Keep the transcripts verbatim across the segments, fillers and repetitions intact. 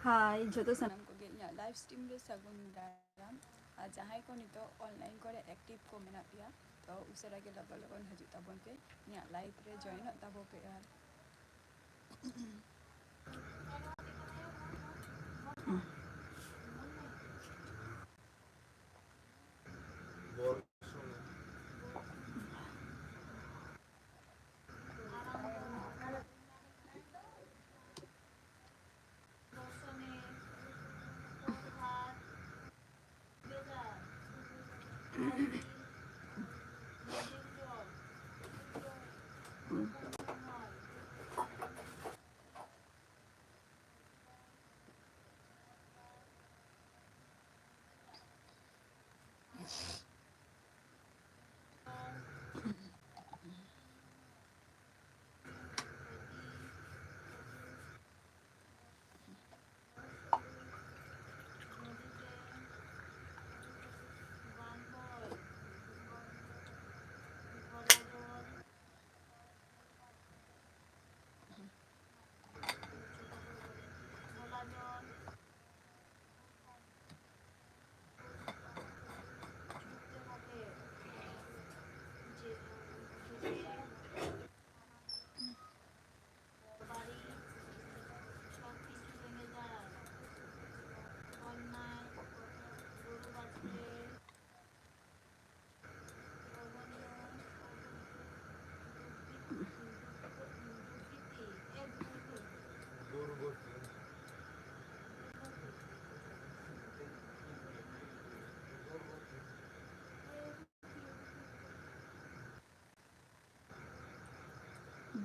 ᱦᱟᱭ ᱡᱷᱚᱛᱚ ᱥᱟᱱᱟᱢ ᱠᱚᱜᱮ, ᱤᱧᱟᱹᱜ live stream ᱨᱮ ᱥᱟᱹᱜᱩᱱ ᱫᱟᱨᱟᱢ᱾ ᱟᱨ ᱡᱟᱦᱟᱸᱭ ᱠᱚ ᱱᱤᱛᱚᱜ online ᱠᱚᱨᱮ active ᱠᱚ ᱢᱮᱱᱟᱜ ᱯᱮᱭᱟ, ᱛᱚ ᱩᱥᱟᱹᱨᱟ ᱜᱮ ᱞᱚᱜᱚᱱ ᱞᱚᱜᱚᱱ ᱦᱤᱡᱩᱜ ᱛᱟᱵᱚᱱ ᱯᱮ, ᱤᱧᱟᱹᱜ live ᱨᱮ joinᱚᱜ ᱛᱟᱵᱚ ᱯᱮ᱾ ᱟᱨ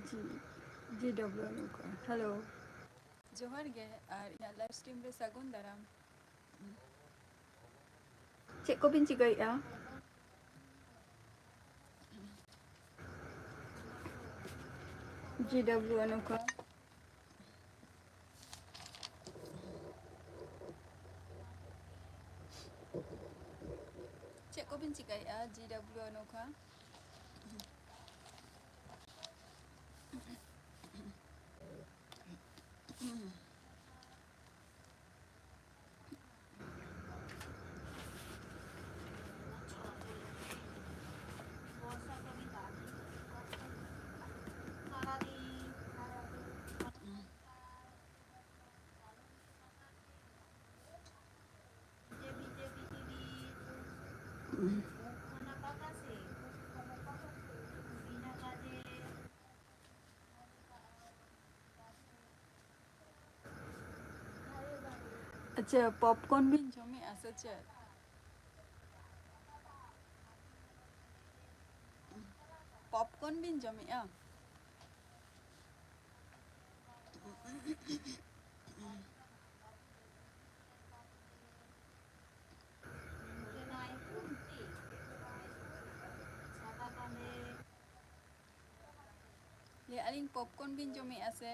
ᱡᱤ, ᱡᱤ ᱰᱚᱵᱞᱤᱭᱩ ᱱᱚᱝᱠᱟ᱾ ᱦᱮᱞᱳ᱾ ᱡᱚᱦᱟᱨ ᱜᱮ, ᱟᱨ ᱤᱧᱟᱹᱜ live stream ᱨᱮ ᱥᱟᱹᱜᱩᱱ ᱫᱟᱨᱟᱢ᱾ ᱪᱮᱫ ᱠᱚᱵᱤᱱ ᱪᱤᱠᱟᱹᱭᱮᱫᱼᱟ? ᱡᱤ ᱰᱟᱵᱞᱤᱭᱩ ᱚᱱᱩᱠᱟ᱾ ᱪᱮᱫ ᱠᱚᱵᱤᱱ ᱪᱤᱠᱟᱹᱭᱮᱫᱼᱟ? ᱡᱤ ᱰᱟᱵᱞᱤᱭᱩ ᱚᱱᱩᱠᱟ᱾ ᱟᱪᱪᱷᱟ, popcorn ᱵᱤᱱ ᱡᱚᱢᱮᱜᱼᱟ ᱥᱮ ᱪᱮᱫ? Popcorn ᱵᱤᱱ ᱡᱚᱢᱮᱜᱼᱟ? ᱞᱟᱹᱭᱮᱫᱼᱟ ᱞᱤᱧ, popcorn ᱵᱤᱱ ᱡᱚᱢᱮᱜᱼᱟ ᱥᱮ?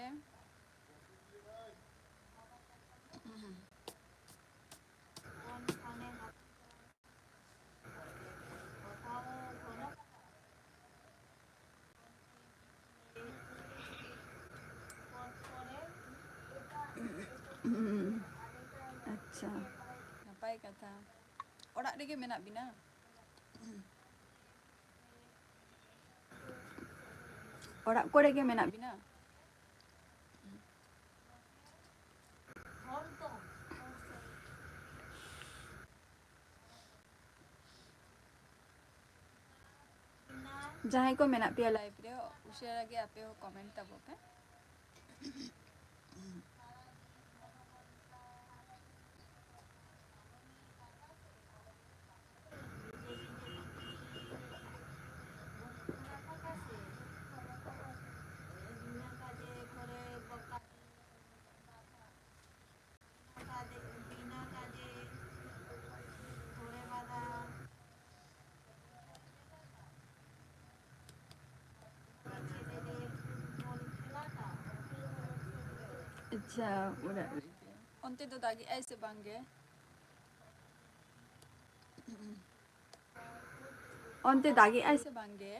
ᱟᱪᱪᱷᱟ, ᱱᱟᱯᱟᱭ ᱠᱟᱛᱷᱟ᱾ ᱚᱲᱟᱜ ᱨᱮᱜᱮ ᱢᱮᱱᱟᱜ ᱵᱤᱱᱟ? ᱚᱲᱟᱜ ᱠᱚᱨᱮ ᱜᱮ ᱢᱮᱱᱟᱜ ᱵᱤᱱᱟ? ᱡᱟᱦᱟᱸᱭ ᱠᱚ ᱢᱮᱱᱟᱜ ᱯᱮᱭᱟ live ᱨᱮ, ᱩᱥᱟᱹᱨᱟ ᱜᱮ ᱟᱯᱮ ᱦᱚᱸ comment ᱛᱟᱵᱚ ᱯᱮ᱾ ᱟᱪᱪᱷᱟ, ᱚᱲᱟᱜ ᱨᱮᱜᱮ᱾ ᱚᱱᱛᱮ ᱫᱚ ᱫᱟᱜᱮᱜᱼᱟᱭ ᱥᱮ ᱵᱟᱝ ᱜᱮ? ᱚᱱᱛᱮ ᱫᱟᱜᱮᱜᱼᱟᱭ ᱥᱮ ᱵᱟᱝ ᱜᱮ?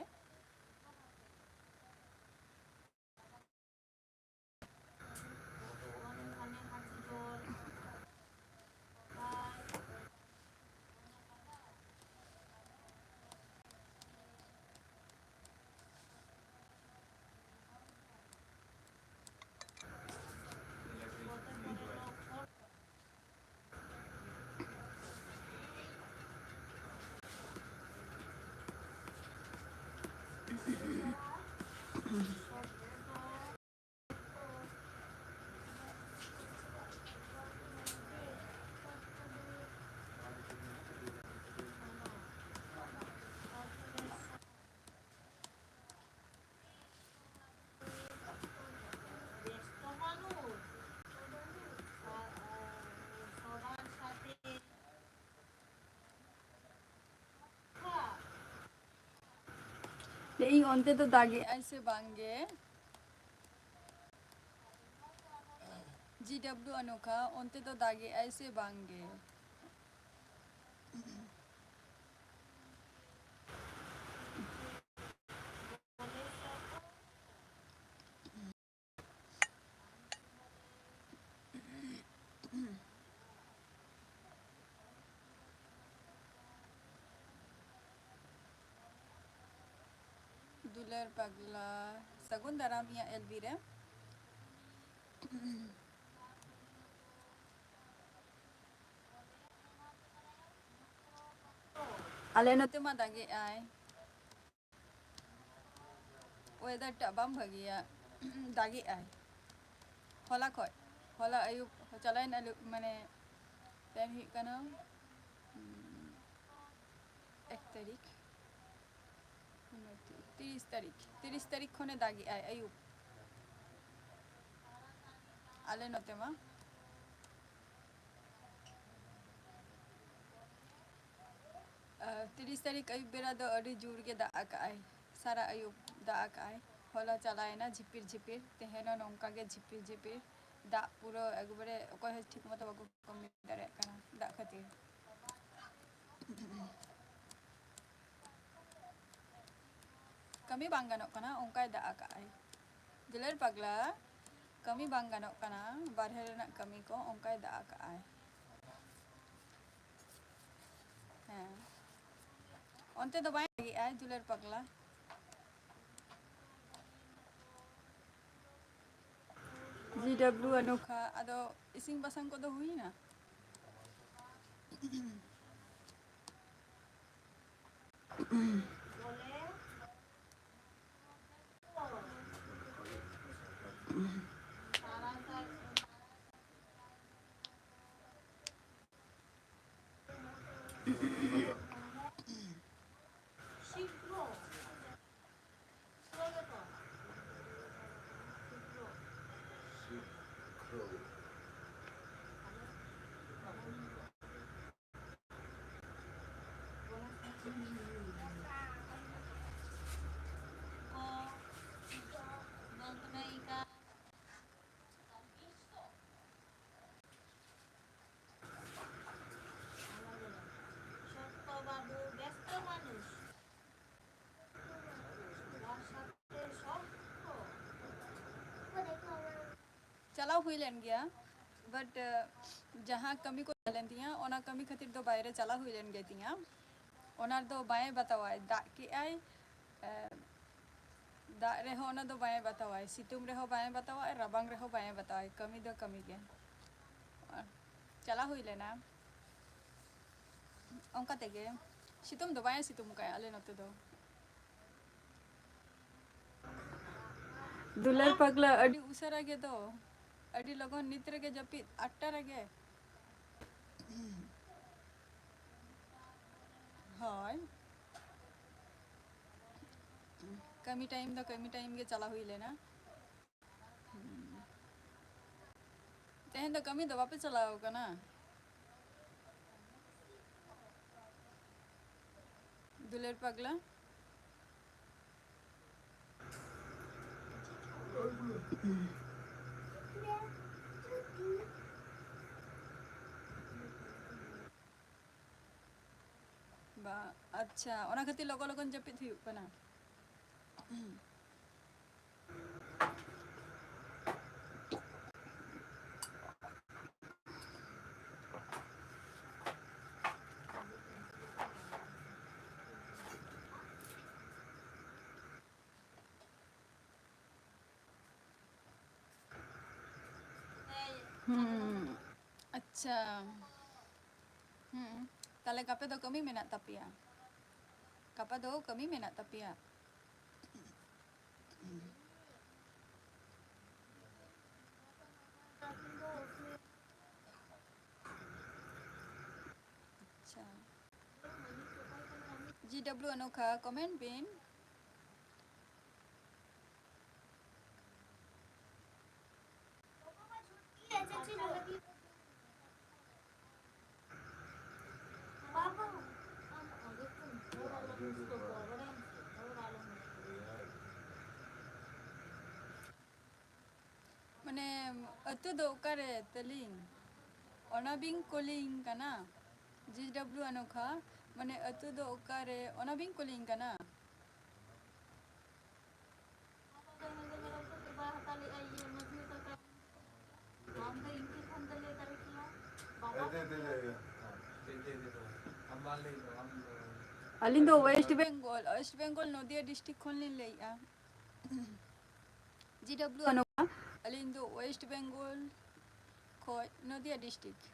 ᱞᱟᱹᱭ ᱤᱧ, ᱚᱱᱛᱮ ᱫᱚ ᱫᱟᱜᱮᱜᱼᱟᱭ ᱥᱮ ᱵᱟᱝ ᱜᱮ? ᱡᱤ ᱰᱟᱵᱞᱤᱭᱩ ᱚᱱᱚᱠᱷᱟ, ᱚᱱᱛᱮ ᱫᱚ ᱫᱟᱜᱮᱜᱼᱟᱭ ᱥᱮ ᱵᱟᱝ ᱜᱮ? ᱫᱩᱞᱟᱹᱲ ᱯᱟᱜᱽᱞᱟ, ᱥᱟᱹᱜᱩᱱ ᱫᱟᱨᱟᱢ ᱤᱧᱟᱹᱜ ᱮᱞ ᱵᱤ ᱨᱮ᱾ ᱟᱞᱮ ᱱᱚᱛᱮ ᱢᱟ ᱫᱟᱜᱮᱜᱼᱟᱭ᱾ Weather ᱴᱟᱜ ᱵᱟᱝ ᱵᱷᱟᱹᱜᱤᱭᱟ᱾ ᱫᱟᱜᱮᱜᱼᱟᱭ᱾ ᱦᱚᱞᱟ ᱠᱷᱚᱡ, ᱦᱚᱞᱟ ᱟᱹᱭᱩᱵ, ᱪᱟᱞᱟᱣᱮᱱ ᱟᱹᱭᱩᱵ, ᱢᱟᱱᱮ, ᱛᱮᱦᱮᱧ ᱦᱩᱭᱩᱜ ᱠᱟᱱᱟ, ᱩᱸ, ᱮᱠ ᱛᱟᱹᱨᱤᱠᱷ᱾ ᱛᱤᱨᱤᱥ ᱛᱟᱹᱨᱤᱠᱷ, ᱛᱤᱨᱤᱥ ᱛᱟᱹᱨᱤᱠᱷ ᱠᱷᱚᱱᱮ ᱫᱟᱜᱮᱜᱼᱟᱭ ᱟᱹᱭᱩᱵ᱾ ᱟᱞᱮ ᱱᱚᱛᱮ ᱢᱟ᱾ ᱟᱨ ᱛᱤᱨᱤᱥ ᱛᱟᱹᱨᱤᱠᱷ ᱟᱹᱭᱩᱵ ᱵᱮᱲᱟ ᱫᱚ ᱟᱹᱰᱤ ᱡᱳᱨ ᱜᱮ ᱫᱟᱜ ᱟᱠᱟᱜᱼᱟᱭ, ᱥᱟᱨᱟ ᱟᱹᱭᱩᱵ ᱫᱟᱜ ᱟᱠᱟᱜᱼᱟᱭ᱾ ᱦᱚᱞᱟ ᱪᱟᱞᱟᱣᱮᱱᱟ ᱡᱷᱤᱯᱤᱨ ᱡᱷᱤᱯᱤᱨ, ᱛᱮᱦᱮᱧ ᱦᱚᱸ ᱱᱚᱝᱠᱟ ᱜᱮ ᱡᱷᱤᱯᱤᱨ ᱡᱷᱤᱯᱤᱨ ᱫᱟᱜ, ᱯᱩᱨᱟᱹ ᱮᱠᱵᱟᱨᱮ ᱚᱠᱚᱭ ᱦᱚᱸ ᱴᱷᱤᱠ ᱢᱚᱛᱚ ᱵᱟᱠᱚ ᱠᱟᱹᱢᱤ ᱫᱟᱲᱮᱭᱟᱜ ᱠᱟᱱᱟ ᱫᱟᱜ ᱠᱷᱟᱹᱛᱤᱨ᱾ ᱠᱟᱹᱢᱤ ᱵᱟᱝ ᱜᱟᱱᱚᱜ ᱠᱟᱱᱟ, ᱚᱱᱠᱟᱭ ᱫᱟᱜ ᱟᱠᱟᱜᱼᱟᱭ᱾ ᱫᱩᱞᱟᱹᱲ ᱯᱟᱜᱽᱞᱟ, ᱠᱟᱹᱢᱤ ᱵᱟᱝ ᱜᱟᱱᱚᱜ ᱠᱟᱱᱟ, ᱵᱟᱨᱦᱮ ᱨᱮᱱᱟᱜ ᱠᱟᱹᱢᱤ ᱠᱚ, ᱚᱱᱠᱟᱭ ᱫᱟᱜ ᱟᱠᱟᱜᱼᱟᱭ᱾ ᱦᱮᱸ, ᱚᱱᱛᱮ ᱫᱚ ᱵᱟᱭ ᱫᱟᱜᱮᱜᱼᱟᱭ ᱫᱩᱞᱟᱹᱲ ᱯᱟᱜᱽᱞᱟ? ᱡᱤ ᱰᱟᱵᱞᱤᱭᱩ ᱚᱱᱚᱠᱷᱟ, ᱟᱫᱚ ᱤᱥᱤᱱ ᱵᱟᱥᱟᱝ ᱠᱚᱫᱚ ᱦᱩᱭᱱᱟ? ᱦᱩᱭ ᱞᱮᱱ ᱜᱮᱭᱟ, but ᱡᱟᱦᱟᱸ ᱠᱟᱹᱢᱤ ᱠᱚ ᱛᱟᱦᱮᱸ ᱞᱮᱱ ᱛᱤᱧᱟᱹ, ᱚᱱᱟ ᱠᱟᱹᱢᱤ ᱠᱷᱟᱹᱛᱤᱨ ᱫᱚ ᱵᱟᱭᱨᱮ ᱪᱟᱞᱟᱣ ᱦᱩᱭ ᱞᱮᱱ ᱜᱮ ᱛᱤᱧᱟᱹ᱾ ᱚᱱᱟ ᱨᱮᱫᱚ ᱵᱟᱭ ᱵᱟᱛᱟᱣᱟᱭ, ᱫᱟᱜ ᱠᱮᱜᱼᱟᱭ, ᱫᱟᱜ ᱨᱮᱦᱚᱸ ᱚᱱᱟ ᱫᱚ ᱵᱟᱭ ᱵᱟᱛᱟᱣᱟᱭ, ᱥᱤᱛᱩᱝ ᱨᱮᱦᱚᱸ ᱵᱟᱭ ᱵᱟᱛᱟᱣᱟᱭ, ᱨᱟᱵᱟᱝ ᱨᱮᱦᱚᱸ ᱵᱟᱭ ᱵᱟᱛᱟᱣᱟᱭ, ᱠᱟᱹᱢᱤ ᱫᱚ ᱠᱟᱹᱢᱤ ᱜᱮ᱾ ᱪᱟᱞᱟᱣ ᱦᱩᱭ ᱞᱮᱱᱟ᱾ ᱚᱱᱠᱟ ᱛᱮᱜᱮ ᱥᱤᱛᱩᱝ ᱫᱚ ᱵᱟᱭ ᱥᱤᱛᱩᱝ ᱟᱠᱟᱫᱼᱟ ᱟᱞᱮ ᱱᱚᱛᱮ ᱫᱚ᱾ ᱫᱩᱞᱟᱹᱲ ᱯᱟᱜᱽᱞᱟ ᱟᱹᱰᱤ ᱩᱥᱟᱹᱨᱟ ᱜᱮ ᱫᱚ, ᱟᱹᱰᱤ ᱞᱚᱜᱚᱱ ᱱᱤᱛ ᱨᱮᱜᱮ ᱡᱟᱹᱯᱤᱫ, ᱟᱴᱴᱟ ᱨᱮᱜᱮ᱾ ᱦᱳᱭ, ᱠᱟᱹᱢᱤ time ᱫᱚ ᱠᱟᱹᱢᱤ time ᱜᱮ ᱪᱟᱞᱟᱣ ᱦᱩᱭ ᱞᱮᱱᱟ᱾ ᱛᱮᱦᱮᱧ ᱫᱚ ᱠᱟᱹᱢᱤ ᱫᱚ ᱵᱟᱯᱮ ᱪᱟᱞᱟᱣ ᱠᱟᱱᱟ? ᱫᱩᱞᱟᱹᱲ ᱯᱟᱜᱽᱞᱟ᱾ ᱵᱟ, ᱟᱪᱪᱷᱟ, ᱚᱱᱟ ᱠᱷᱟᱹᱛᱤᱨ ᱞᱚᱜᱚᱱ ᱞᱚᱜᱚᱱ ᱡᱟᱹᱯᱤᱫ ᱦᱩᱭᱩᱜ ᱠᱟᱱᱟ᱾ ᱦᱩᱸ, ᱟᱪᱪᱷᱟ᱾ ᱦᱩᱸ, ᱛᱟᱦᱞᱮ ᱜᱟᱯᱟ ᱫᱚ ᱠᱟᱹᱢᱤ ᱢᱮᱱᱟᱜ ᱛᱟᱯᱮᱭᱟ? ᱜᱟᱯᱟ ᱫᱚ ᱠᱟᱹᱢᱤ ᱢᱮᱱᱟᱜ ᱛᱟᱯᱮᱭᱟ? ᱟᱪᱪᱷᱟ᱾ ᱡᱤ ᱰᱟᱵᱞᱤᱭᱩ ᱚᱱᱚᱠᱷᱟ, comment ᱵᱤᱱ᱾ ᱢᱟᱱᱮ, ᱟᱹᱛᱩ ᱫᱚ ᱚᱠᱟᱨᱮ ᱛᱟᱹᱞᱤᱧ? ᱚᱱᱟ ᱵᱤᱱ ᱠᱩᱞᱤᱧ ᱠᱟᱱᱟ? ᱡᱤ ᱰᱟᱵᱞᱤᱭᱩ ᱚᱱᱚᱠᱷᱟ, ᱢᱟᱱᱮ, ᱟᱹᱛᱩ ᱫᱚ ᱚᱠᱟᱨᱮ? ᱚᱱᱟ ᱵᱤᱱ ᱠᱩᱞᱤᱧ ᱠᱟᱱᱟ? ᱟᱹᱞᱤᱧ ᱫᱚ ᱳᱭᱮᱥᱴ ᱵᱮᱝᱜᱚᱞ, ᱳᱭᱮᱥᱴ ᱵᱮᱝᱜᱚᱞ ᱱᱚᱫᱤᱭᱟ ᱰᱤᱥᱴᱨᱤᱠᱴ ᱠᱷᱚᱱ ᱞᱤᱧ ᱞᱟᱹᱭᱮᱫᱼᱟ᱾ ᱡᱤ ᱰᱟᱵᱞᱤᱭᱩ ᱚᱱᱚᱠᱟ᱾ ᱟᱹᱞᱤᱧ ᱫᱚ ᱳᱭᱮᱥᱴ ᱵᱮᱝᱜᱚᱞ ᱠᱷᱚᱡ, ᱱᱚᱫᱤᱭᱟ ᱰᱤᱥᱴᱨᱤᱠᱴ᱾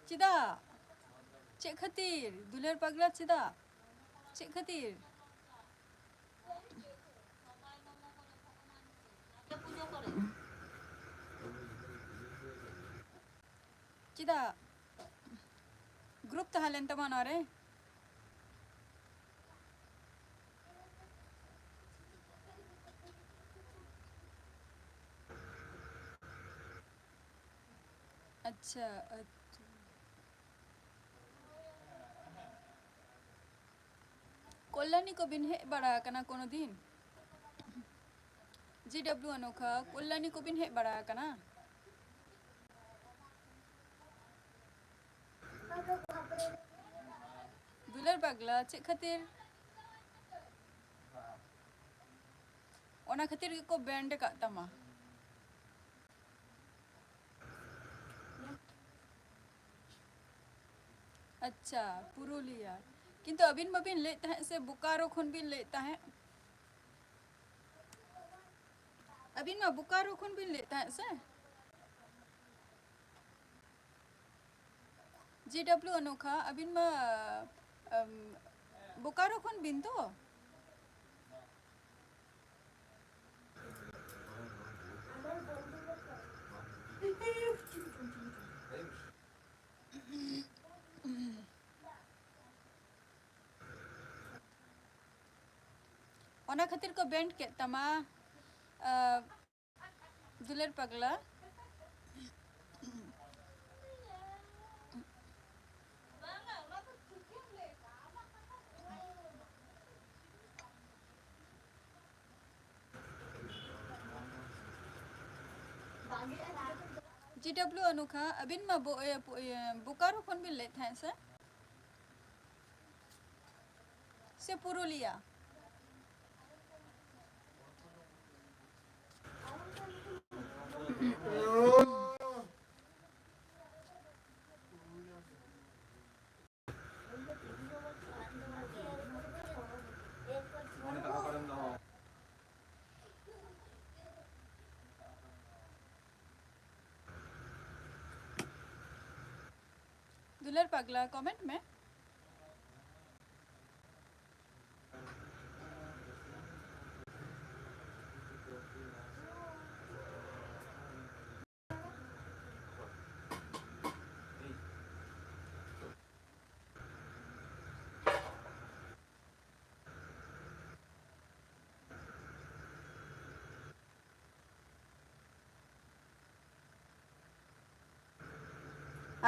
ᱪᱮᱫᱟᱜ? ᱪᱮᱫ ᱠᱷᱟᱹᱛᱤᱨ? ᱫᱩᱞᱟᱹᱲ ᱯᱟᱜᱽᱞᱟ ᱪᱮᱫᱟᱜ? ᱪᱮᱫ ᱠᱷᱟᱹᱛᱤᱨ? ᱪᱮᱫᱟᱜ? ᱜᱨᱩᱯ ᱛᱟᱦᱮᱸ ᱞᱮᱱ ᱛᱟᱢᱟ ᱱᱚᱣᱟ ᱨᱮ? ᱟᱪᱪᱷᱟ, ᱟᱪᱪᱷᱟ᱾ ᱠᱚᱞᱞᱟᱱᱤ ᱠᱚᱵᱤᱱ ᱦᱮᱡ ᱵᱟᱲᱟ ᱟᱠᱟᱱᱟ ᱠᱳᱱᱳ ᱫᱤᱱ? ᱡᱤ ᱰᱟᱵᱞᱤᱭᱩ ᱚᱱᱚᱠᱷᱟ, ᱠᱚᱞᱞᱟᱱᱤ ᱠᱚᱵᱤᱱ ᱦᱮᱡ ᱵᱟᱲᱟ ᱟᱠᱟᱱᱟ? ᱫᱩᱞᱟᱹᱲ ᱯᱟᱜᱽᱞᱟ, ᱪᱮᱫ ᱠᱷᱟᱹᱛᱤᱨ? ᱚᱱᱟ ᱠᱷᱟᱹᱛᱤᱨ ᱜᱮᱠᱚ ᱵᱮᱱᱰ ᱟᱠᱟᱫ ᱛᱟᱢᱟ᱾ ᱟᱪᱪᱷᱟ, ᱯᱩᱨᱩᱞᱤᱭᱟ᱾ ᱠᱤᱱᱛᱩ ᱟᱹᱵᱤᱱ ᱢᱟᱵᱤᱱ ᱞᱟᱹᱭᱮᱫ ᱛᱟᱦᱮᱸᱫ ᱥᱮ, ᱵᱳᱠᱟᱨᱳ ᱠᱷᱚᱱ ᱵᱤᱱ ᱞᱟᱹᱭᱮᱫ ᱛᱟᱦᱮᱸᱫ᱾ ᱟᱹᱵᱤᱱ ᱢᱟ ᱵᱳᱠᱟᱨᱳ ᱠᱷᱚᱱ ᱵᱤᱱ ᱞᱟᱹᱭᱮᱫ ᱛᱟᱦᱮᱸᱫ ᱥᱮ? ᱡᱤ ᱰᱟᱵᱞᱤᱭᱩ ᱚᱱᱚᱠᱷᱟ, ᱟᱹᱵᱤᱱ ᱢᱟ, ᱟᱢ, ᱵᱳᱠᱟᱨᱳ ᱠᱷᱚᱱ ᱵᱤᱱ ᱛᱚ? ᱚᱱᱟ ᱠᱷᱟᱹᱛᱤᱨ ᱠᱚ ᱵᱮᱱᱰ ᱠᱮᱫ ᱛᱟᱢᱟ, ᱟᱸ, ᱫᱩᱞᱟᱹᱲ ᱯᱟᱜᱽᱞᱟ᱾ ᱡᱤ ᱰᱟᱵᱞᱤᱭᱩ ᱚᱱᱩᱠᱷᱟ, ᱟᱹᱵᱤᱱ ᱢᱟ ᱵᱳ-, ᱤᱭᱟᱹ, ᱯᱩ-, ᱤᱭᱟᱹ, ᱵᱳᱠᱟᱨᱳ ᱠᱷᱚᱱ ᱵᱤᱱ ᱞᱟᱹᱭᱮᱫ ᱛᱟᱦᱮᱸᱫ ᱥᱮ? ᱥᱮ ᱯᱩᱨᱩᱞᱤᱭᱟ? ᱫᱩᱞᱟᱹᱲ ᱯᱟᱜᱽᱞᱟ, comment ᱢᱮ᱾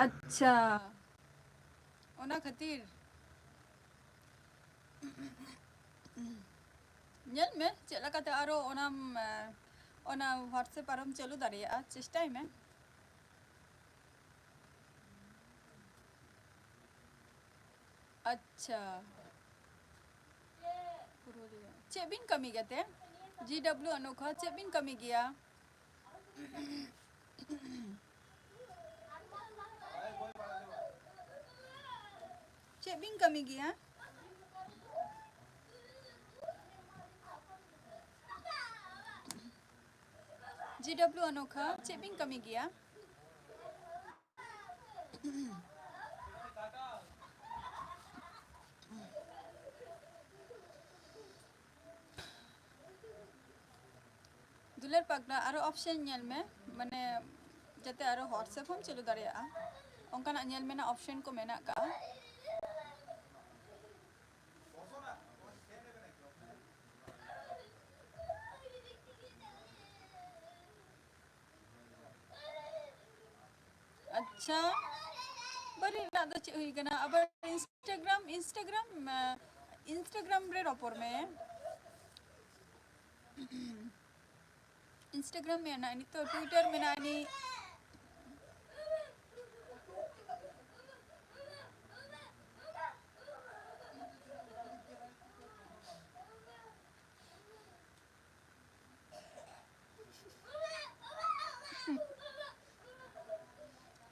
ᱟᱪᱪᱷᱟ, ᱚᱱᱟ ᱠᱷᱟᱹᱛᱤᱨ᱾ ᱧᱮᱞ ᱢᱮ ᱪᱮᱫ ᱞᱮᱠᱟᱛᱮ ᱟᱨᱚ ᱚᱱᱟᱢ, ᱮ, ᱚᱱᱟ WhatsApp ᱟᱨᱚᱢ ᱪᱟᱹᱞᱩ ᱫᱟᱲᱮᱭᱟᱜᱼᱟ, ᱪᱮᱥᱴᱟᱭ ᱢᱮ᱾ ᱟᱪᱪᱷᱟ, ᱯᱩᱨᱩᱞᱤᱭᱟᱹ᱾ ᱪᱮᱫ ᱵᱤᱱ ᱠᱟᱹᱢᱤ ᱜᱮᱛᱮ? ᱡᱤ ᱰᱟᱵᱞᱤᱭᱩ ᱚᱱᱩᱠᱷᱟ, ᱪᱮᱫ ᱵᱤᱱ ᱠᱟᱹᱢᱤ ᱜᱮᱭᱟ? ᱪᱮᱫ ᱵᱤᱱ ᱠᱟᱹᱢᱤ ᱜᱮᱭᱟ? ᱡᱤ ᱰᱟᱵᱞᱤᱭᱩ ᱚᱱᱩᱠᱷᱟ, ᱪᱮᱫ ᱵᱤᱱ ᱠᱟᱹᱢᱤ ᱜᱮᱭᱟ? ᱫᱩᱞᱟᱹᱲ ᱯᱟᱜᱽᱞᱟ, ᱟᱨᱚ option ᱧᱮᱞ ᱢᱮ, ᱢᱟᱱᱮ ᱡᱟᱛᱮ ᱟᱨᱚ WhatsApp ᱦᱚᱸᱢ ᱪᱟᱹᱞᱩ ᱫᱟᱲᱮᱭᱟᱜᱼᱟ, ᱚᱱᱠᱟᱱᱟᱜ ᱧᱮᱞ ᱢᱮ ᱱᱟ, option ᱠᱚ ᱢᱮᱱᱟᱜ ᱠᱟᱜᱼᱟ᱾ ᱟᱪᱪᱷᱟ, ᱵᱟᱹᱞᱤ ᱨᱮᱱᱟᱜ ᱫᱚ ᱪᱮᱫ ᱦᱩᱭ ᱠᱟᱱᱟ? ᱟᱵᱟᱨ Instagram, Instagram, ᱮ, Instagram ᱨᱮ ᱨᱚᱯᱚᱲ ᱢᱮ᱾ Instagram ᱢᱮᱱᱟᱜᱼᱟ, ᱱᱤᱛᱚᱜ Twitter ᱢᱮᱱᱟᱜᱼᱟ, ᱱᱤ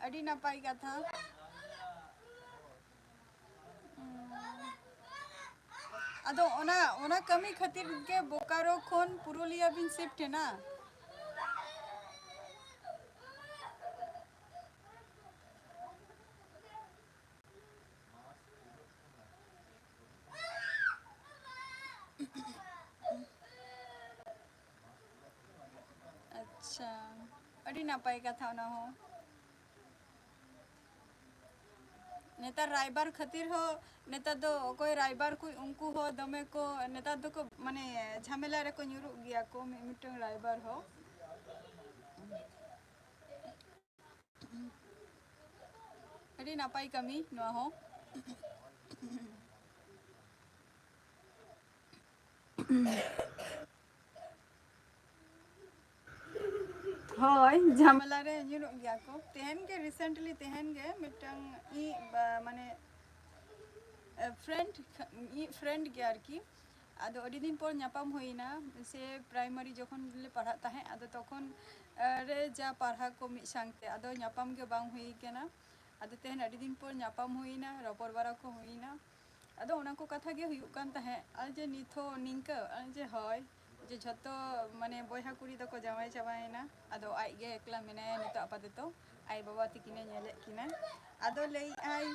ᱟᱹᱰᱤ ᱱᱟᱯᱟᱭ ᱠᱟᱛᱷᱟ᱾ ᱟᱫᱚ ᱚᱱᱟ, ᱚᱱᱟ ᱠᱟᱹᱢᱤ ᱠᱷᱟᱹᱛᱤᱨ ᱜᱮ ᱵᱳᱠᱟᱨᱳ ᱠᱷᱚᱱ ᱯᱩᱨᱩᱞᱤᱭᱟ ᱵᱤᱱ shift ᱮᱱᱟ? ᱟᱪᱪᱷᱟ, ᱟᱹᱰᱤ ᱱᱟᱯᱟᱭ ᱠᱟᱛᱷᱟ ᱚᱱᱟ ᱦᱚᱸ᱾ ᱱᱮᱛᱟᱨ ᱨᱟᱭᱵᱟᱨ ᱠᱷᱟᱹᱛᱤᱨ ᱦᱚᱸ, ᱱᱮᱛᱟᱨ ᱫᱚ ᱚᱠᱚᱭ ᱨᱟᱭᱵᱟᱨ ᱠᱚ, ᱩᱱᱠᱩ ᱦᱚᱸ ᱫᱚᱢᱮ ᱠᱚ, ᱱᱮᱛᱟᱨ ᱫᱚᱠᱚ, ᱢᱟᱱᱮ, ᱡᱷᱟᱢᱮᱞᱟ ᱨᱮᱠᱚ ᱧᱩᱨᱩᱜ ᱜᱮᱭᱟ ᱠᱚ ᱢᱤᱫ ᱢᱤᱫᱴᱟᱝ ᱨᱟᱭᱵᱟᱨ ᱦᱚᱸ᱾ ᱟᱹᱰᱤ ᱱᱟᱯᱟᱭ ᱠᱟᱹᱢᱤ ᱱᱚᱣᱟ ᱦᱚᱸ᱾ ᱦᱳᱭ, ᱡᱷᱟᱢᱮᱞᱟ ᱨᱮ ᱧᱩᱨᱩᱜ ᱜᱮᱭᱟ ᱠᱚ᱾ ᱛᱮᱦᱮᱧ ᱜᱮ, recently ᱛᱮᱦᱮᱧ ᱜᱮ ᱢᱤᱫᱴᱟᱝ ᱤᱧ ᱵᱟ-, ᱢᱟᱱᱮ, ᱮ, friend, ᱤᱧ friend ᱜᱮ ᱟᱨᱠᱤ᱾ ᱟᱫᱚ ᱟᱹᱰᱤ ᱫᱤᱱ ᱯᱚᱨ ᱧᱟᱯᱟᱢ ᱦᱩᱭᱱᱟ, ᱥᱮ primary ᱡᱚᱠᱷᱚᱱ ᱞᱮ ᱯᱟᱲᱦᱟᱜ ᱛᱟᱦᱮᱸᱫ, ᱟᱫᱚ ᱛᱚᱠᱷᱚᱱ, ᱮ, ᱨᱮ ᱡᱟ ᱯᱟᱲᱦᱟᱣ ᱠᱚ ᱢᱤᱫ ᱥᱟᱶᱛᱮ, ᱟᱫᱚ ᱧᱟᱯᱟᱢ ᱜᱮ ᱵᱟᱝ ᱦᱩᱭ ᱠᱟᱱᱟ᱾ ᱟᱫᱚ ᱛᱮᱦᱮᱧ ᱟᱹᱰᱤ ᱫᱤᱱ ᱯᱚᱨ ᱧᱟᱯᱟᱢ ᱦᱩᱭᱱᱟ, ᱨᱚᱯᱚᱲ ᱵᱟᱲᱟ ᱠᱚ ᱦᱩᱭᱱᱟ᱾ ᱟᱫᱚ ᱚᱱᱟ ᱠᱚ ᱠᱟᱛᱷᱟ ᱜᱮ ᱦᱩᱭᱩᱜ ᱠᱟᱱ ᱛᱟᱦᱮᱸᱫ, ᱟᱨ ᱡᱮ ᱱᱤᱛ ᱦᱚᱸ ᱱᱤᱝᱠᱟᱹ, ᱟᱨ ᱡᱮ ᱦᱳᱭ, ᱡᱮ ᱡᱷᱚᱛᱚ, ᱢᱟᱱᱮ, ᱵᱚᱭᱦᱟ ᱠᱩᱲᱤ ᱫᱚᱠᱚ ᱡᱟᱶᱟᱭ ᱪᱟᱵᱟᱭᱮᱱᱟ, ᱟᱫᱚ ᱟᱡ ᱜᱮ ᱮᱠᱞᱟ ᱢᱮᱱᱟᱭᱟ ᱱᱤᱛᱚᱜ ᱟᱯᱟᱛᱚᱛᱚ, ᱟᱡ ᱵᱟᱵᱟ ᱛᱤᱠᱤᱱᱮ ᱧᱮᱞᱮᱫ ᱠᱤᱱᱟ᱾ ᱟᱫᱚ ᱞᱟᱹᱭᱮᱫ ᱟᱭ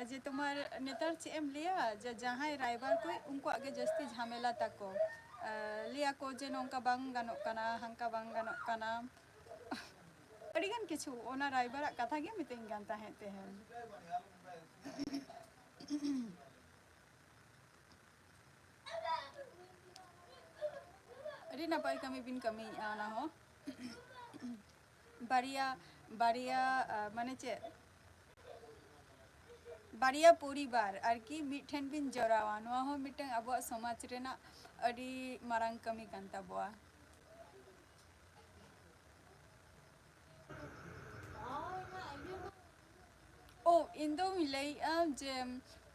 ᱡᱮ, ᱛᱳᱢᱟᱨ ᱱᱮᱛᱟᱨ ᱪᱮᱫ ᱮᱢ ᱞᱟᱹᱭᱟ, ᱡᱮ ᱡᱟᱦᱟᱸᱭ ᱨᱟᱭᱵᱟᱨ ᱠᱚ, ᱩᱱᱠᱩᱣᱟᱜ ᱜᱮ ᱡᱟᱹᱥᱛᱤ ᱡᱷᱟᱢᱮᱞᱟ ᱛᱟᱠᱚ᱾ ᱮ, ᱞᱟᱹᱭᱟᱠᱚ ᱡᱮ ᱱᱚᱝᱠᱟ ᱵᱟᱝ ᱜᱟᱱᱚᱜ ᱠᱟᱱᱟ, ᱦᱟᱱᱠᱟ ᱵᱟᱝ ᱜᱟᱱᱚᱜ ᱠᱟᱱᱟ, ᱟᱹᱰᱤᱜᱟᱱ ᱠᱤᱪᱷᱩ ᱚᱱᱟ ᱨᱟᱭᱵᱟᱨᱟᱜ ᱠᱟᱛᱷᱟ ᱜᱮ ᱢᱤᱛᱟᱹᱧ ᱠᱟᱱ ᱛᱟᱦᱮᱸᱫ ᱛᱮᱦᱮᱧ᱾ ᱟᱹᱰᱤ ᱱᱟᱯᱟᱭ ᱠᱟᱹᱢᱤ ᱵᱤᱱ ᱠᱟᱹᱢᱤᱭᱮᱫᱼᱟ ᱚᱱᱟ ᱦᱚᱸ᱾ ᱵᱟᱨᱭᱟ, ᱵᱟᱨᱭᱟ, ᱟ, ᱢᱟᱱᱮ ᱪᱮᱫ? ᱵᱟᱨᱭᱟ ᱯᱚᱨᱤᱵᱟᱨ ᱟᱨᱠᱤ ᱢᱤᱫ ᱴᱷᱮᱱ ᱵᱤᱱ ᱡᱚᱲᱟᱣᱟ, ᱱᱚᱣᱟ ᱦᱚᱸ ᱢᱤᱫᱴᱟᱝ ᱟᱵᱚᱣᱟᱜ ᱥᱚᱢᱟᱡᱽ ᱨᱮᱱᱟᱜ ᱟᱹᱰᱤ ᱢᱟᱨᱟᱝ ᱠᱟᱹᱢᱤ ᱠᱟᱱ ᱛᱟᱵᱚᱣᱟ᱾ ᱚ, ᱤᱧ ᱫᱚᱧ ᱞᱟᱹᱭᱮᱜᱼᱟ ᱡᱮ,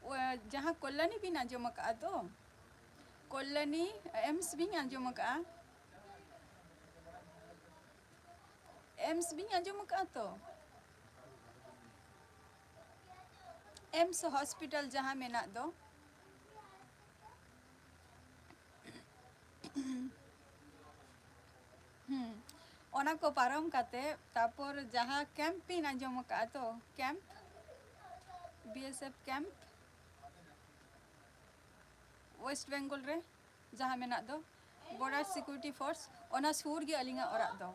ᱚ, ᱡᱟᱦᱟᱸ ᱠᱚᱞᱞᱟᱱᱤ ᱵᱤᱱ ᱟᱸᱡᱚᱢ ᱟᱠᱟᱫᱼᱟ ᱛᱚ? ᱠᱚᱞᱞᱟᱱᱤ ᱮᱢᱥ ᱵᱤᱱ ᱟᱸᱡᱚᱢ ᱟᱠᱟᱫᱼᱟ? ᱮᱢᱥ ᱵᱤᱱ ᱟᱸᱡᱚᱢ ᱟᱠᱟᱫᱼᱟ ᱛᱚ? ᱮᱢᱥ ᱦᱚᱥᱯᱤᱴᱟᱞ ᱡᱟᱦᱟᱸ ᱢᱮᱱᱟᱜ ᱫᱚ᱾ ᱦᱩᱸ, ᱚᱱᱟ ᱠᱚ ᱯᱟᱨᱚᱢ ᱠᱟᱛᱮ, ᱛᱟᱯᱚᱨ ᱡᱟᱦᱟᱸ ᱠᱮᱢᱯ ᱵᱤᱱ ᱟᱸᱡᱚᱢ ᱟᱠᱟᱫᱼᱟ ᱛᱚ, camp, B S F camp, West Bengal ᱨᱮ ᱡᱟᱦᱟᱸ ᱢᱮᱱᱟᱜ ᱫᱚ, ᱵᱚᱰᱟᱨ ᱥᱤᱠᱩᱨᱤᱴᱤ ᱯᱷᱳᱨᱥ, ᱚᱱᱟ ᱥᱩᱨ ᱜᱮ ᱟᱹᱞᱤᱧᱟᱜ ᱚᱲᱟᱜ ᱫᱚ᱾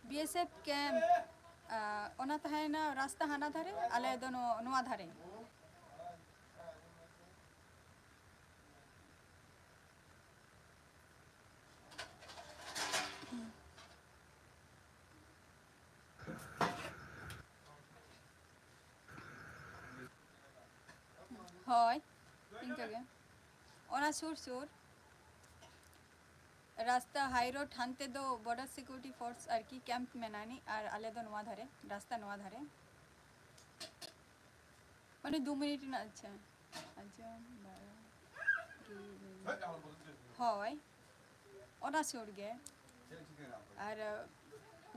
ᱵᱤ ᱮᱥ ᱮᱯᱷ ᱠᱮᱢᱯ, ᱟ, ᱚᱱᱟ ᱛᱟᱦᱮᱸᱭᱮᱱᱟ ᱨᱟᱥᱛᱟ ᱦᱟᱱᱟ ᱫᱷᱟᱨᱮ, ᱟᱞᱮ ᱫᱚ ᱱᱚ-, ᱱᱚᱣᱟ ᱫᱷᱟᱨᱮ᱾ ᱦᱳᱭ, ᱤᱱᱠᱟᱹ ᱜᱮ᱾ ᱚᱱᱟ ᱥᱩᱨ ᱥᱩᱨ ᱨᱟᱥᱛᱟ, ᱦᱟᱭ ᱨᱳᱰ, ᱦᱟᱱᱛᱮ ᱫᱚ ᱵᱚᱰᱟᱨ ᱥᱤᱠᱩᱨᱤᱴᱤ ᱯᱷᱳᱨᱥ ᱟᱨᱠᱤ ᱠᱮᱢᱯ ᱢᱮᱱᱟᱜ ᱟᱹᱱᱤᱡ, ᱟᱨ ᱟᱞᱮ ᱫᱚ ᱱᱚᱣᱟ ᱫᱷᱟᱨᱮ, ᱨᱟᱥᱛᱟ ᱱᱚᱣᱟ ᱫᱷᱟᱨᱮ᱾ ᱢᱟᱱᱮ ᱫᱩ ᱢᱤᱱᱤᱴ ᱨᱮᱱᱟᱜ, ᱟᱪᱪᱷᱟ, ᱟᱸᱡᱚᱢ ᱵᱟᱲᱟ ᱜᱮ᱾ ᱦᱳᱭ, ᱚᱱᱟ ᱥᱩᱨ ᱜᱮ᱾ ᱟᱨ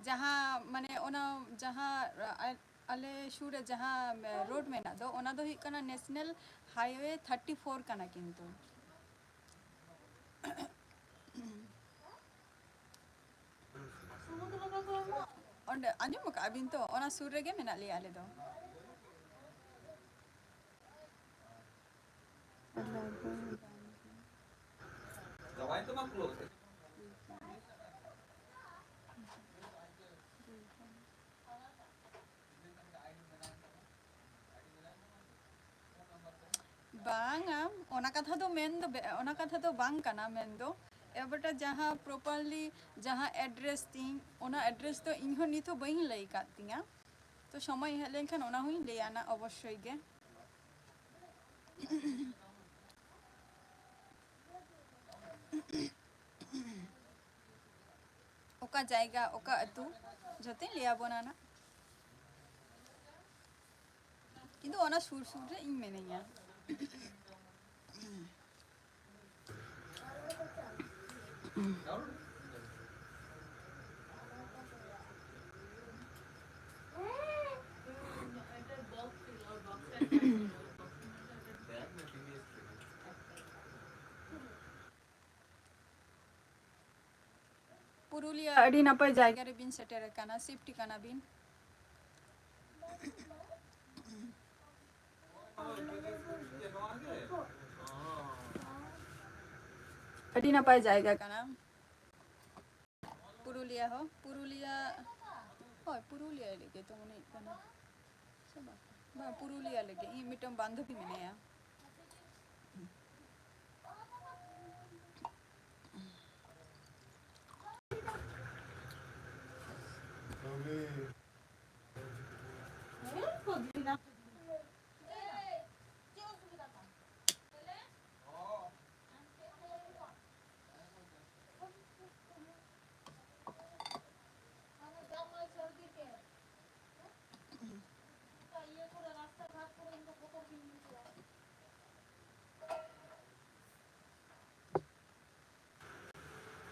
ᱡᱟᱦᱟᱸ, ᱢᱟᱱᱮ, ᱚᱱᱟ ᱡᱟᱦᱟᱸ, ᱟ-, ᱟᱞᱮ ᱥᱩᱨ ᱨᱮ ᱡᱟᱦᱟᱸ ᱨᱳᱰ ᱢᱮᱱᱟᱜ ᱫᱚ, ᱚᱱᱟ ᱫᱚ ᱦᱩᱭᱩᱜ ᱠᱟᱱᱟ ᱱᱮᱥᱱᱟᱞ ᱦᱟᱭᱣᱮ ᱛᱷᱟᱨᱴᱤ ᱯᱷᱳᱨ ᱠᱟᱱᱟ ᱠᱤᱱᱛᱩ᱾ ᱚᱸᱰᱮ ᱟᱸᱡᱚᱢ ᱟᱠᱟᱫᱼᱟ ᱵᱤᱱ ᱛᱚ, ᱚᱱᱟ ᱥᱩᱨ ᱨᱮᱜᱮ ᱢᱮᱱᱟᱜ ᱞᱮᱭᱟ ᱟᱞᱮ ᱫᱚ᱾ ᱵᱟᱝᱟ, ᱚᱱᱟ ᱠᱟᱛᱷᱟ ᱫᱚ ᱢᱮᱱ ᱫᱚ ᱵᱮ-, ᱚᱱᱟ ᱠᱟᱛᱷᱟ ᱫᱚ ᱵᱟᱝ ᱠᱟᱱᱟ ᱢᱮᱱ ᱫᱚ᱾ ᱮᱵᱟᱨ ᱡᱟᱦᱟᱸ properly ᱡᱟᱦᱟᱸ address ᱛᱤᱧ, ᱚᱱᱟ address ᱫᱚ ᱤᱧ ᱦᱚᱸ ᱱᱤᱛ ᱦᱚᱸ ᱵᱟᱹᱧ ᱞᱟᱹᱭ ᱟᱠᱟᱫ ᱛᱤᱧᱟ᱾ ᱛᱚ ᱥᱚᱢᱚᱭ ᱦᱮᱡ ᱞᱮᱱᱠᱷᱟᱱ ᱚᱱᱟ ᱦᱚᱸᱧ ᱞᱟᱹᱭᱟ ᱱᱟᱜ ᱚᱵᱚᱥᱥᱳᱭ ᱜᱮ᱾ ᱚᱠᱟ ᱡᱟᱭᱜᱟ, ᱚᱠᱟ ᱟᱹᱛᱩ, ᱡᱷᱚᱛᱚᱧ ᱞᱟᱹᱭ ᱟᱵᱚᱱᱟ ᱱᱟᱜ᱾ ᱠᱤᱱᱛᱩ ᱚᱱᱟ ᱥᱩᱨ ᱥᱩᱨ ᱨᱮ ᱤᱧ ᱢᱤᱱᱟᱹᱧᱟ᱾ ᱯᱩᱨᱩᱞᱤᱭᱟᱹ ᱟᱹᱰᱤ ᱱᱟᱯᱟᱭ ᱡᱟᱭᱜᱟ ᱨᱮᱵᱤᱱ ᱥᱮᱴᱮᱨ ᱟᱠᱟᱱᱟ, ᱥᱮᱯᱴᱤ ᱠᱟᱱᱟ ᱵᱤᱱ᱾ ᱟᱹᱰᱤ ᱱᱟᱯᱟᱭ ᱡᱟᱭᱜᱟ ᱠᱟᱱᱟ ᱯᱩᱨᱩᱞᱤᱭᱟᱹ ᱦᱚᱸ᱾ ᱯᱩᱨᱩᱞᱤᱭᱟᱹ, ᱦᱳᱭ, ᱯᱩᱨᱩᱞᱤᱭᱟᱹ ᱞᱟᱹᱜᱤᱫ ᱛᱚ ᱢᱚᱱᱮ ᱦᱩᱭᱩᱜ ᱠᱟᱱᱟ᱾ ᱥᱮ ᱵᱟᱝ? ᱵᱟᱝ, ᱯᱩᱨᱩᱞᱤᱭᱟᱹ ᱞᱟᱹᱜᱤᱫ᱾ ᱤᱧ ᱢᱤᱫᱴᱟᱝ ᱵᱟᱱᱫᱷᱚᱵᱤ ᱢᱮᱱᱟᱭᱟ᱾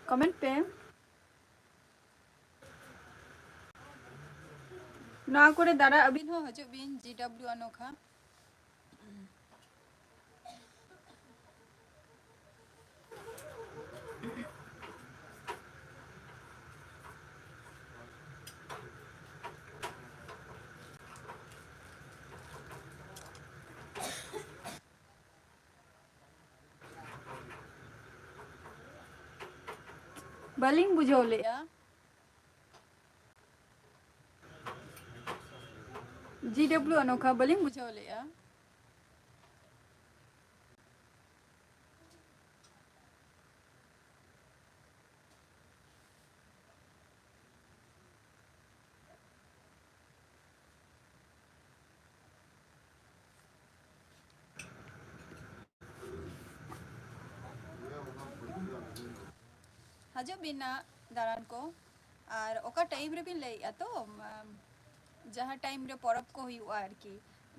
ᱠᱚᱢᱮᱱᱴ ᱯᱮ᱾ ᱱᱚᱣᱟ ᱠᱚᱨᱮ ᱫᱟᱨᱟ ᱟᱹᱵᱤᱱ ᱦᱚᱸ ᱦᱤᱡᱩᱜ ᱵᱤᱱ, ᱡᱤ ᱰᱟᱵᱞᱤᱭᱩ ᱚᱱᱚᱠᱷᱟ᱾ ᱵᱟᱹᱞᱤᱧ ᱵᱩᱡᱷᱟᱹᱣ ᱞᱮᱜᱼᱟ᱾ ᱡᱤ ᱰᱟᱵᱞᱤᱭᱩ ᱚᱱᱚᱠᱷᱟ ᱵᱟᱹᱞᱤᱧ ᱵᱩᱡᱷᱟᱹᱣ ᱞᱮᱜᱼᱟ᱾ ᱦᱤᱡᱩᱜ ᱵᱤᱱ ᱱᱟᱜ ᱫᱟᱬᱟᱱ ᱠᱚ᱾ ᱟᱨ ᱚᱠᱟ time ᱨᱮᱵᱤᱱ ᱞᱟᱹᱭᱮᱫᱼᱟ ᱛᱚ? ᱟᱢ, ᱡᱟᱦᱟᱸ time ᱨᱮ ᱯᱚᱨᱚᱵᱽ ᱠᱚ ᱦᱩᱭᱩᱜᱼᱟ ᱟᱨᱠᱤ,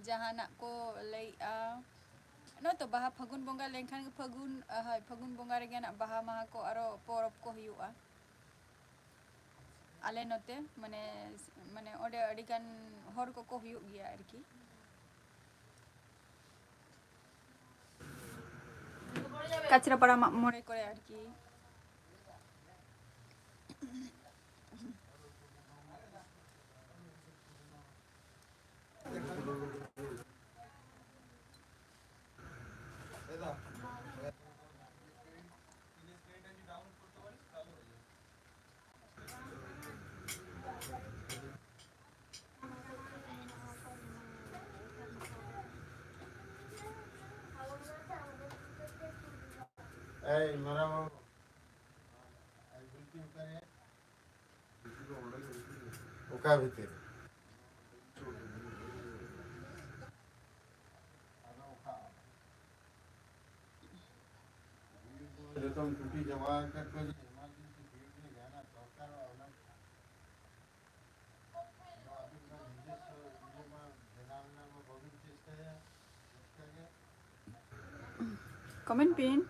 ᱡᱟᱦᱟᱱᱟᱜ ᱠᱚ ᱞᱟᱹᱭᱮᱫᱼᱟ, ᱱᱚᱜᱼᱚᱭ ᱛᱚ ᱵᱟᱦᱟ, ᱯᱷᱟᱹᱜᱩᱱ ᱵᱚᱸᱜᱟ ᱞᱮᱱᱠᱷᱟᱱ ᱜᱮ, ᱯᱷᱟᱹᱜᱩᱱ, ᱦᱳᱭ, ᱯᱷᱟᱹᱜᱩᱱ ᱵᱚᱸᱜᱟ ᱨᱮᱜᱮ ᱱᱟᱜ ᱵᱟᱦᱟ ᱢᱟᱦᱟ ᱠᱚ ᱟᱨᱚ ᱯᱚᱨᱚᱵᱽ ᱠᱚ ᱦᱩᱭᱩᱜᱼᱟ ᱟᱞᱮ ᱱᱚᱛᱮ, ᱢᱟᱱᱮ, ᱢᱟᱱᱮ ᱚᱸᱰᱮ ᱟᱹᱰᱤ ᱜᱟᱱ ᱦᱚᱲ ᱠᱚᱠᱚ ᱦᱩᱭᱩᱜ ᱜᱮᱭᱟ ᱟᱨᱠᱤ᱾ ᱠᱟᱪᱨᱟᱯᱟᱲᱟ ᱢᱟᱜ ᱢᱚᱬᱮ ᱠᱚᱨᱮ ᱟᱨᱠᱤ᱾ এই মারা বাবু, ᱚᱠᱟ ᱵᱷᱤᱛᱤᱨ ᱨᱮ? ᱡᱚᱛᱚᱢ ᱪᱷᱩᱴᱤ ᱪᱟᱵᱟ ᱟᱠᱟᱫ ᱠᱚᱣᱟ ᱡᱮ ᱮᱢᱟᱨᱡᱮᱱᱥᱤ ᱯᱤᱨᱤᱭᱚᱰ ᱨᱮ ᱡᱟᱦᱟᱱᱟᱜ ᱫᱚᱨᱠᱟᱨᱚᱜᱼᱟ, ᱚᱱᱟ ᱠᱚᱢᱮᱱᱴ ᱵᱤᱱ᱾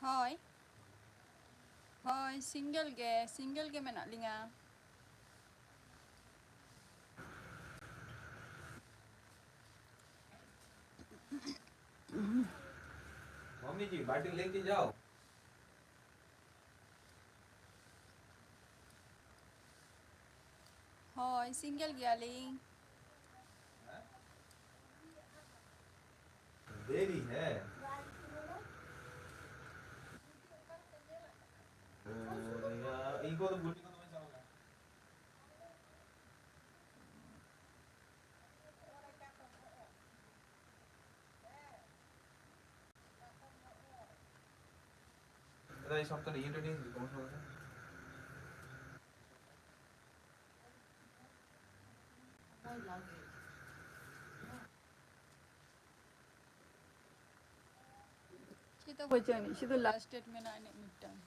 ᱦᱳᱭ, ᱦᱳᱭ, ᱥᱤᱝᱜᱮᱞ ᱜᱮ, ᱥᱤᱝᱜᱮᱞ ᱜᱮ ᱢᱮᱱᱟᱜ ᱞᱤᱧᱟ᱾ मम्मी जी, बाल्टी लेके जाओ। ᱦᱳᱭ, ᱥᱤᱝᱜᱮᱞ ᱜᱮᱭᱟᱞᱤᱧ᱾ देरी है। ᱪᱮᱫ ᱦᱚᱸ ᱵᱟᱹᱪᱩᱜ ᱟᱹᱱᱤᱡ, ᱥᱩᱫᱷᱩ ᱞᱟᱥᱴ ᱰᱮᱴ ᱢᱮᱱᱟᱜ ᱟᱹᱱᱤᱡ ᱢᱤᱫᱴᱟᱝ᱾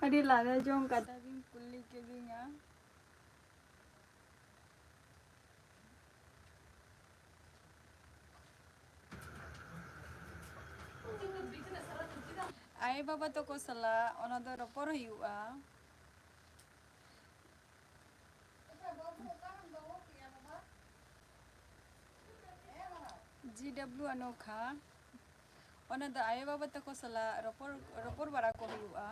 ᱟᱹᱰᱤ ᱞᱟᱸᱫᱟ ᱡᱚᱝ ᱠᱟᱛᱷᱟ ᱵᱤᱱ ᱠᱩᱞᱤ ᱠᱤᱫᱤᱧᱟ᱾ ᱟᱭᱳ ᱵᱟᱵᱟ ᱛᱟᱠᱚ ᱥᱟᱞᱟᱜ ᱚᱱᱟ ᱫᱚ ᱨᱚᱯᱚᱲ ᱦᱩᱭᱩᱜᱼᱟ᱾ ᱡᱤ ᱰᱟᱵᱞᱤᱭᱩ ᱚᱱᱚᱠᱷᱟ, ᱚᱱᱟ ᱫᱚ ᱟᱭᱳ ᱵᱟᱵᱟ ᱛᱟᱠᱚ ᱥᱟᱞᱟᱜ ᱨᱚᱯᱚᱲ, ᱨᱚᱯᱚᱲ ᱵᱟᱲᱟ ᱠᱚ ᱦᱩᱭᱩᱜᱼᱟ᱾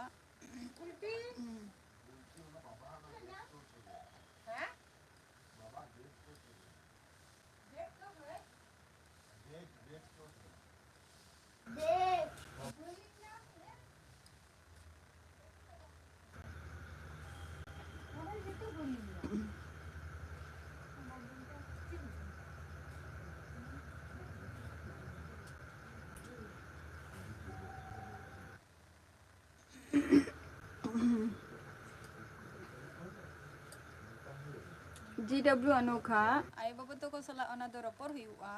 ᱡᱤ ᱰᱟᱵᱞᱤᱭᱩ ᱚᱱᱚᱠᱷᱟ, ᱟᱭᱳ ᱵᱟᱵᱟ ᱛᱟᱠᱚ ᱥᱟᱞᱟᱜ ᱚᱱᱟ ᱫᱚ ᱨᱚᱯᱚᱲ ᱦᱩᱭᱩᱜᱼᱟ᱾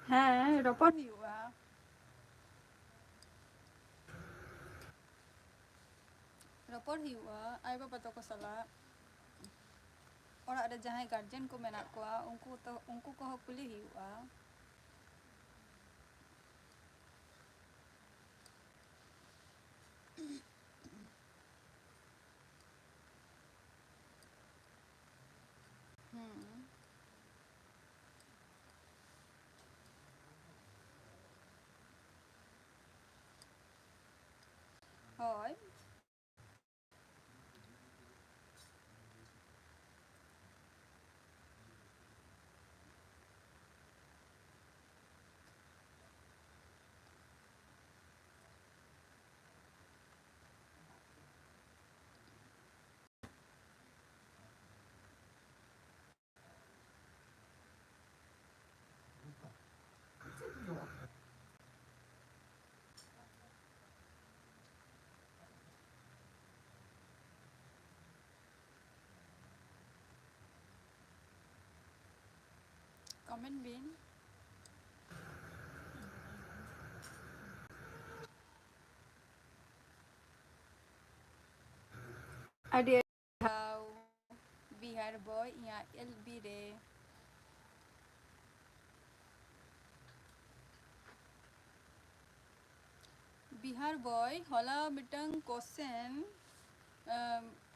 ᱦᱮᱸ, ᱨᱚᱯᱚᱲ ᱦᱩᱭᱩᱜᱼᱟ᱾ ᱨᱚᱯᱚᱲ ᱦᱩᱭᱩᱜᱼᱟ ᱟᱭᱳᱼᱵᱟᱵᱟ ᱛᱟᱠᱚ ᱥᱟᱞᱟᱜ᱾ ᱚᱲᱟᱜ ᱨᱮ ᱡᱟᱦᱟᱸᱭ ᱜᱟᱨᱡᱮᱱ ᱠᱚ ᱢᱮᱱᱟᱜ ᱠᱚᱣᱟ, ᱩᱱᱠᱩ ᱛᱚ, ᱩᱱᱠᱩ ᱠᱚᱦᱚᱸ ᱠᱩᱞᱤ ᱦᱩᱭᱩᱜᱼᱟ᱾ ᱦᱩᱸ᱾ ᱦᱳᱭ᱾ ᱠᱚᱢᱮᱱᱴ ᱵᱤᱱ᱾ ᱟᱹᱰᱤ ᱟᱹᱰᱤ ᱥᱟᱨᱦᱟᱣ ᱵᱤᱦᱟᱨ ᱵᱚᱭ ᱤᱧᱟᱹᱜ ᱮᱞ ᱵᱤ ᱨᱮ᱾ ᱵᱤᱦᱟᱨ ᱵᱚᱭ, ᱦᱚᱞᱟ ᱢᱤᱫᱴᱟᱝ ᱠᱚᱥᱪᱮᱱ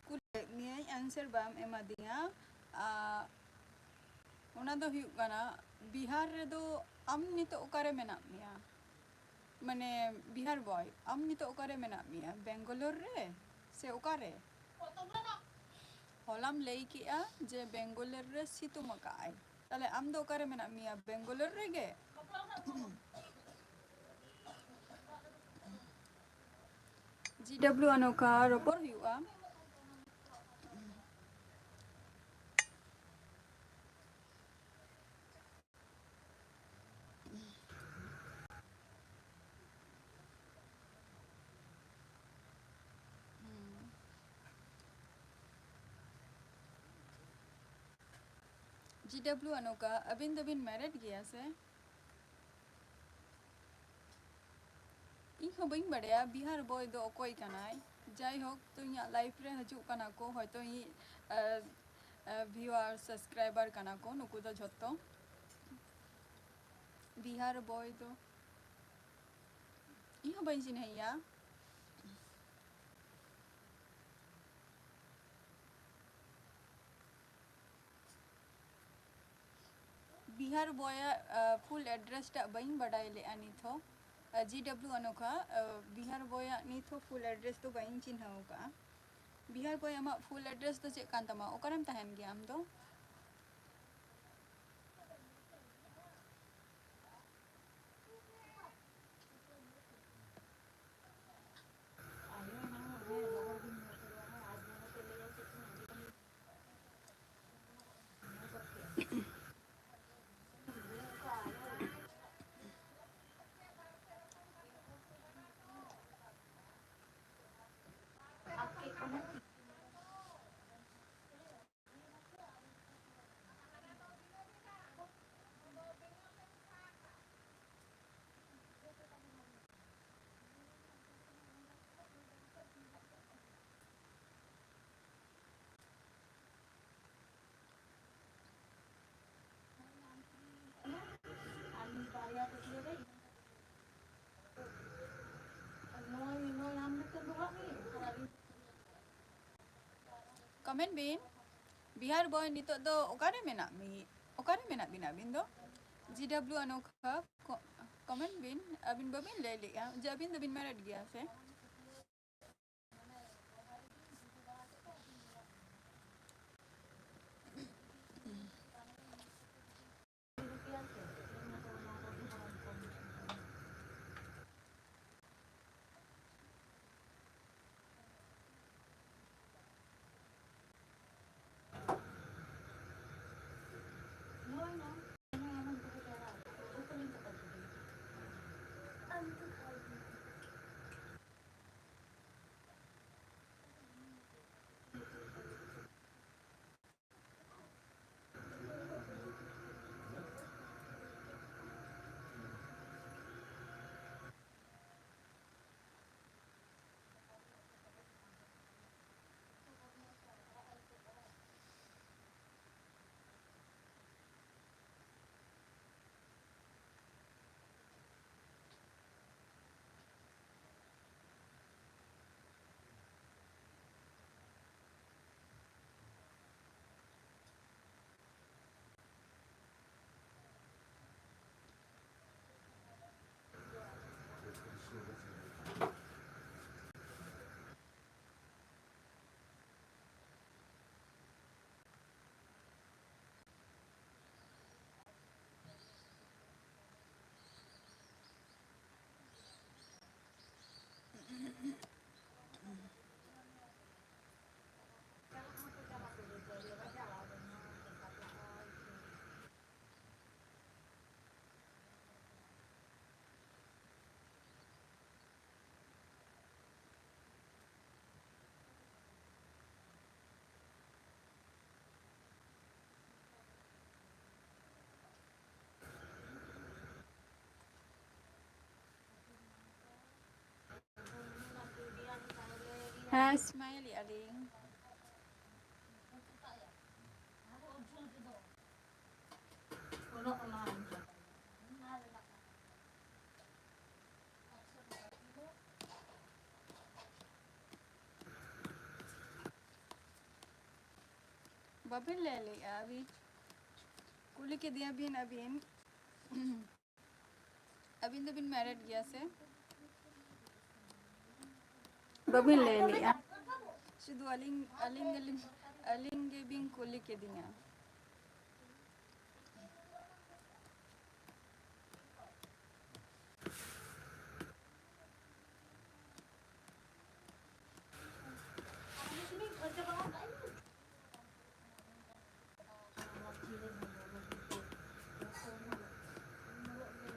ᱠᱩᱞᱤ ᱞᱮᱫ ᱢᱮᱭᱟᱹᱧ, ᱟᱱᱥᱟᱨ ᱵᱟᱢ ᱮᱢᱟᱫᱤᱧᱟ᱾ ᱟᱨ ᱚᱱᱟ ᱫᱚ ᱦᱩᱭᱩᱜ ᱠᱟᱱᱟ, ᱵᱤᱦᱟᱨ ᱨᱮᱫᱚ ᱟᱢ ᱱᱤᱛᱚᱜ ᱚᱠᱟᱨᱮ ᱢᱮᱱᱟᱜ ᱢᱮᱭᱟ? ᱢᱟᱱᱮ ᱵᱤᱦᱟᱨ ᱵᱚᱭ, ᱟᱢ ᱱᱤᱛᱚᱜ ᱚᱠᱟᱨᱮ ᱢᱮᱱᱟᱜ ᱢᱮᱭᱟ? ᱵᱮᱝᱜᱟᱞᱳᱨ ᱨᱮ ᱥᱮ ᱚᱠᱟᱨᱮ? ᱦᱚᱞᱟᱢ ᱞᱟᱹᱭ ᱠᱮᱜᱼᱟ ᱡᱮ ᱵᱮᱝᱜᱟᱞᱳᱨ ᱨᱮ ᱥᱤᱛᱩᱝ ᱟᱠᱟᱜᱼᱟᱭ, ᱛᱟᱦᱞᱮ ᱟᱢ ᱫᱚ ᱚᱠᱟᱨᱮ ᱢᱮᱱᱟᱜ ᱢᱮᱭᱟ? ᱵᱮᱝᱜᱟᱞᱳᱨ ᱨᱮᱜᱮ? ᱡᱤ ᱰᱟᱵᱞᱤᱭᱩ ᱚᱱᱚᱠᱟ ᱨᱚᱯᱚᱲ ᱦᱩᱭᱩᱜᱼᱟ᱾ ᱡᱤ ᱰᱟᱵᱞᱤᱭᱩ ᱚᱱᱚᱠᱟ, ᱟᱹᱵᱤᱱ ᱫᱚᱵᱤᱱ ᱢᱮᱨᱤᱰ ᱜᱮᱭᱟ ᱥᱮ? ᱤᱧ ᱦᱚᱸ ᱵᱟᱹᱧ ᱵᱟᱲᱟᱭᱟ ᱵᱤᱦᱟᱨ ᱵᱚᱭ ᱫᱚ ᱚᱠᱚᱭ ᱠᱟᱱᱟᱭ᱾ ᱡᱟᱭᱦᱳᱠ, ᱛᱚ ᱤᱧᱟᱹᱜ ᱞᱟᱭᱤᱯᱷ ᱨᱮ ᱦᱤᱡᱩᱜ ᱠᱟᱱᱟ ᱠᱚ, ᱦᱚᱭᱛᱳ ᱤᱧᱤᱡ ᱵᱷᱤᱭᱩᱣᱟᱨ, ᱥᱟᱵᱥᱠᱨᱟᱭᱵᱟᱨ ᱠᱟᱱᱟ ᱠᱚ ᱱᱩᱠᱩ ᱫᱚ ᱡᱷᱚᱛᱚ᱾ ᱵᱤᱦᱟᱨ ᱵᱚᱭ ᱫᱚ ᱤᱧ ᱦᱚᱸ ᱵᱟᱹᱧ ᱪᱤᱱᱦᱟᱹᱭᱟ᱾ ᱵᱤᱦᱟᱨ ᱵᱚᱭᱟᱜ ᱯᱷᱩᱞ ᱮᱰᱨᱮᱥ ᱴᱟᱜ ᱵᱟᱹᱧ ᱵᱟᱰᱟᱭ ᱞᱮᱜᱼᱟ ᱱᱤᱛ ᱦᱚᱸ᱾ ᱡᱤ ᱰᱟᱵᱞᱤᱭᱩ ᱚᱱᱚᱠᱷᱟ, ᱵᱤᱦᱟᱨ ᱵᱚᱭᱟᱜ ᱱᱤᱛ ᱦᱚᱸ ᱯᱷᱩᱞ ᱮᱰᱨᱮᱥ ᱫᱚ ᱵᱟᱹᱧ ᱪᱤᱱᱦᱟᱹᱣ ᱟᱠᱟᱫᱼᱟ᱾ ᱵᱤᱦᱟᱨ ᱵᱚᱭ, ᱟᱢᱟᱜ ᱯᱷᱩᱞ ᱮᱰᱨᱮᱥ ᱫᱚ ᱪᱮᱫ ᱠᱟᱱ ᱛᱟᱢᱟ? ᱚᱠᱟᱨᱮᱢ ᱛᱟᱦᱮᱱ ᱜᱮᱭᱟ ᱟᱢ ᱫᱚ? ᱠᱚᱢᱮᱱᱴ ᱵᱤᱱ, ᱵᱤᱦᱟᱨ ᱵᱚᱭ ᱱᱤᱛᱚᱜ ᱫᱚ ᱚᱠᱟᱨᱮ ᱢᱮᱱᱟᱜ ᱢᱤ ᱚᱠᱟᱨᱮ ᱢᱮᱱᱟᱜ ᱵᱤᱱᱟ ᱟᱹᱵᱤᱱ ᱫᱚ? ᱡᱤ ᱰᱟᱵᱽᱞᱤᱭᱩ ᱚᱱᱳᱠᱷᱟ, ᱠᱚ-, ᱠᱚᱢᱮᱱᱴ ᱵᱤᱱ, ᱟᱹᱵᱤᱱ ᱵᱟᱹᱵᱤᱱ ᱞᱟᱹᱭ ᱞᱮᱜᱼᱟ ᱡᱮ ᱟᱹᱵᱤᱱ ᱫᱚᱵᱤᱱ ᱢᱮᱨᱮᱰ ᱜᱮᱭᱟ ᱥᱮ? ᱦᱮᱸ, ᱥᱢᱟᱭᱤᱞ ᱮᱜᱼᱟ ᱞᱤᱧ᱾ ᱵᱟᱵᱤᱱ ᱞᱟᱹᱭ ᱞᱮᱜᱼᱟ ᱟᱹᱵᱤᱱ? ᱠᱩᱞᱤ ᱠᱮᱫᱮᱭᱟ ᱵᱤᱱ ᱟᱹᱵᱤᱱ᱾ ᱟᱹᱵᱤᱱ ᱫᱚᱵᱤᱱ ᱢᱮᱨᱤᱰ ᱜᱮᱭᱟ ᱥᱮ? ᱵᱟᱹᱵᱤᱱ ᱞᱟᱹᱭ ᱞᱮᱜᱼᱟ᱾ ᱥᱩᱫᱷᱩ ᱟᱹᱞᱤᱧ, ᱟᱹᱞᱤᱧ ᱜᱮᱞᱤᱧ, ᱟᱹᱞᱤᱧ ᱜᱮᱵᱤᱱ ᱠᱩᱞᱤ ᱠᱤᱫᱤᱧᱟ᱾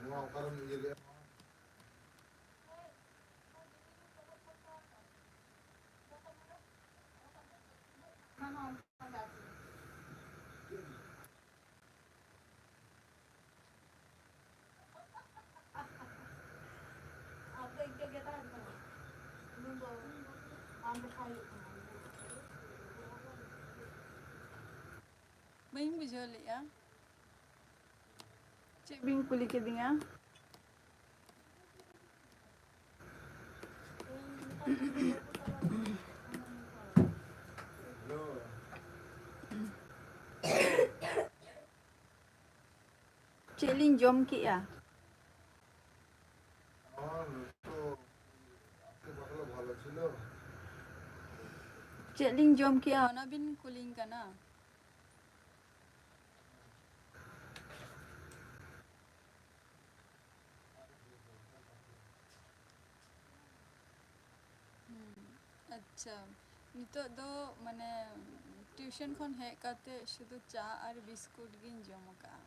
ᱱᱚᱣᱟ ᱚᱠᱟᱨᱮᱢ ᱤᱭᱟᱹ ᱞᱮᱜᱼᱟ? ᱟᱫᱚ ᱤᱱᱠᱟᱹ ᱜᱮ ᱛᱟᱦᱮᱱ ᱠᱟᱱᱟ᱾ ᱩᱱᱤ ᱫᱚ ᱵᱟᱝ ᱫᱮᱠᱷᱟᱣ ᱦᱩᱭᱩᱜ ᱠᱟᱱᱟ᱾ ᱵᱟᱹᱧ ᱵᱩᱡᱷᱟᱹᱣ ᱞᱮᱜᱼᱟ᱾ ᱪᱮᱫ ᱵᱤᱱ ᱠᱩᱞᱤ ᱠᱤᱫᱤᱧᱟ? ᱪᱮᱫ ᱞᱤᱧ ᱡᱚᱢ ᱠᱮᱜᱼᱟ? ᱪᱮᱫ ᱞᱤᱧ ᱡᱚᱢ ᱠᱮᱜᱼᱟ, ᱚᱱᱟ ᱵᱤᱱ ᱠᱩᱞᱤᱧ ᱠᱟᱱᱟ? ᱦᱩᱸ, ᱟᱪᱪᱷᱟ, ᱱᱤᱛᱚᱜ ᱫᱚ ᱢᱟᱱᱮ ᱴᱤᱭᱩᱥᱚᱱ ᱠᱷᱚᱱ ᱦᱮᱡ ᱠᱟᱛᱮ ᱥᱩᱫᱷᱩ ᱪᱟ ᱟᱨ ᱵᱤᱥᱠᱩᱴ ᱜᱤᱧ ᱡᱚᱢ ᱟᱠᱟᱜᱼᱟ᱾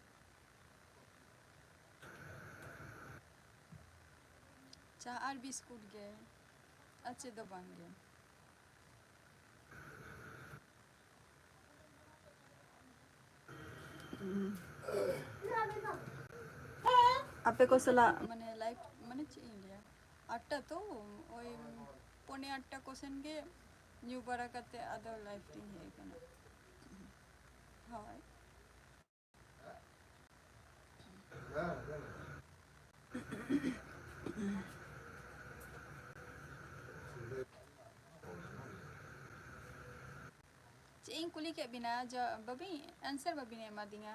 ᱪᱟ ᱟᱨ ᱵᱤᱥᱠᱩᱴ ᱜᱮ, ᱟᱨ ᱪᱮᱫ ᱫᱚ ᱵᱟᱝ ᱜᱮ᱾ ᱟᱯᱮ ᱠᱚ ᱥᱟᱞᱟᱜ ᱢᱟᱱᱮ ᱞᱟᱭᱤᱵᱷ ᱢᱟᱱᱮ ᱪᱮᱫ ᱤᱧ ᱞᱟᱹᱭᱟ, ᱟᱴᱴᱟ ᱛᱚ, ᱳᱭ ᱯᱚᱱᱮ ᱟᱴᱴᱟ ᱠᱚ ᱥᱮᱱ ᱜᱮ ᱧᱩ ᱵᱟᱲᱟ ᱠᱟᱛᱮ ᱟᱫᱚ ᱞᱟᱭᱤᱵᱷ ᱨᱤᱧ ᱦᱮᱡ ᱟᱠᱟᱱᱟ᱾ ᱦᱳᱭ᱾ ᱤᱧ ᱠᱩᱞᱤ ᱠᱮᱫ ᱵᱤᱱᱟ, ᱡᱚ-, ᱵᱟᱹᱵᱤᱱ answer ᱵᱟᱹᱵᱤᱱ ᱮᱢᱟᱫᱤᱧᱟ᱾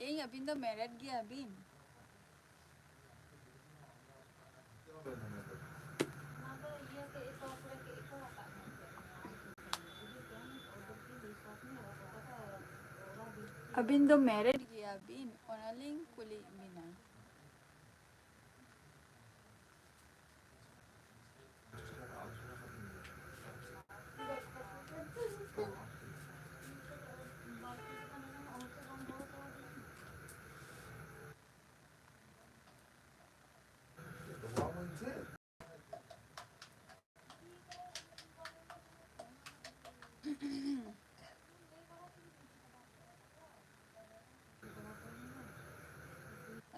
ᱤᱧ, ᱟᱹᱵᱤᱱ ᱫᱚ married ᱜᱮᱭᱟ ᱵᱤᱱ? ᱟᱹᱵᱤᱱ ᱫᱚ married ᱜᱮᱭᱟ ᱵᱤᱱ? ᱚᱱᱟᱞᱤᱧ ᱠᱩᱞᱤᱭᱮᱫ ᱵᱤᱱᱟ᱾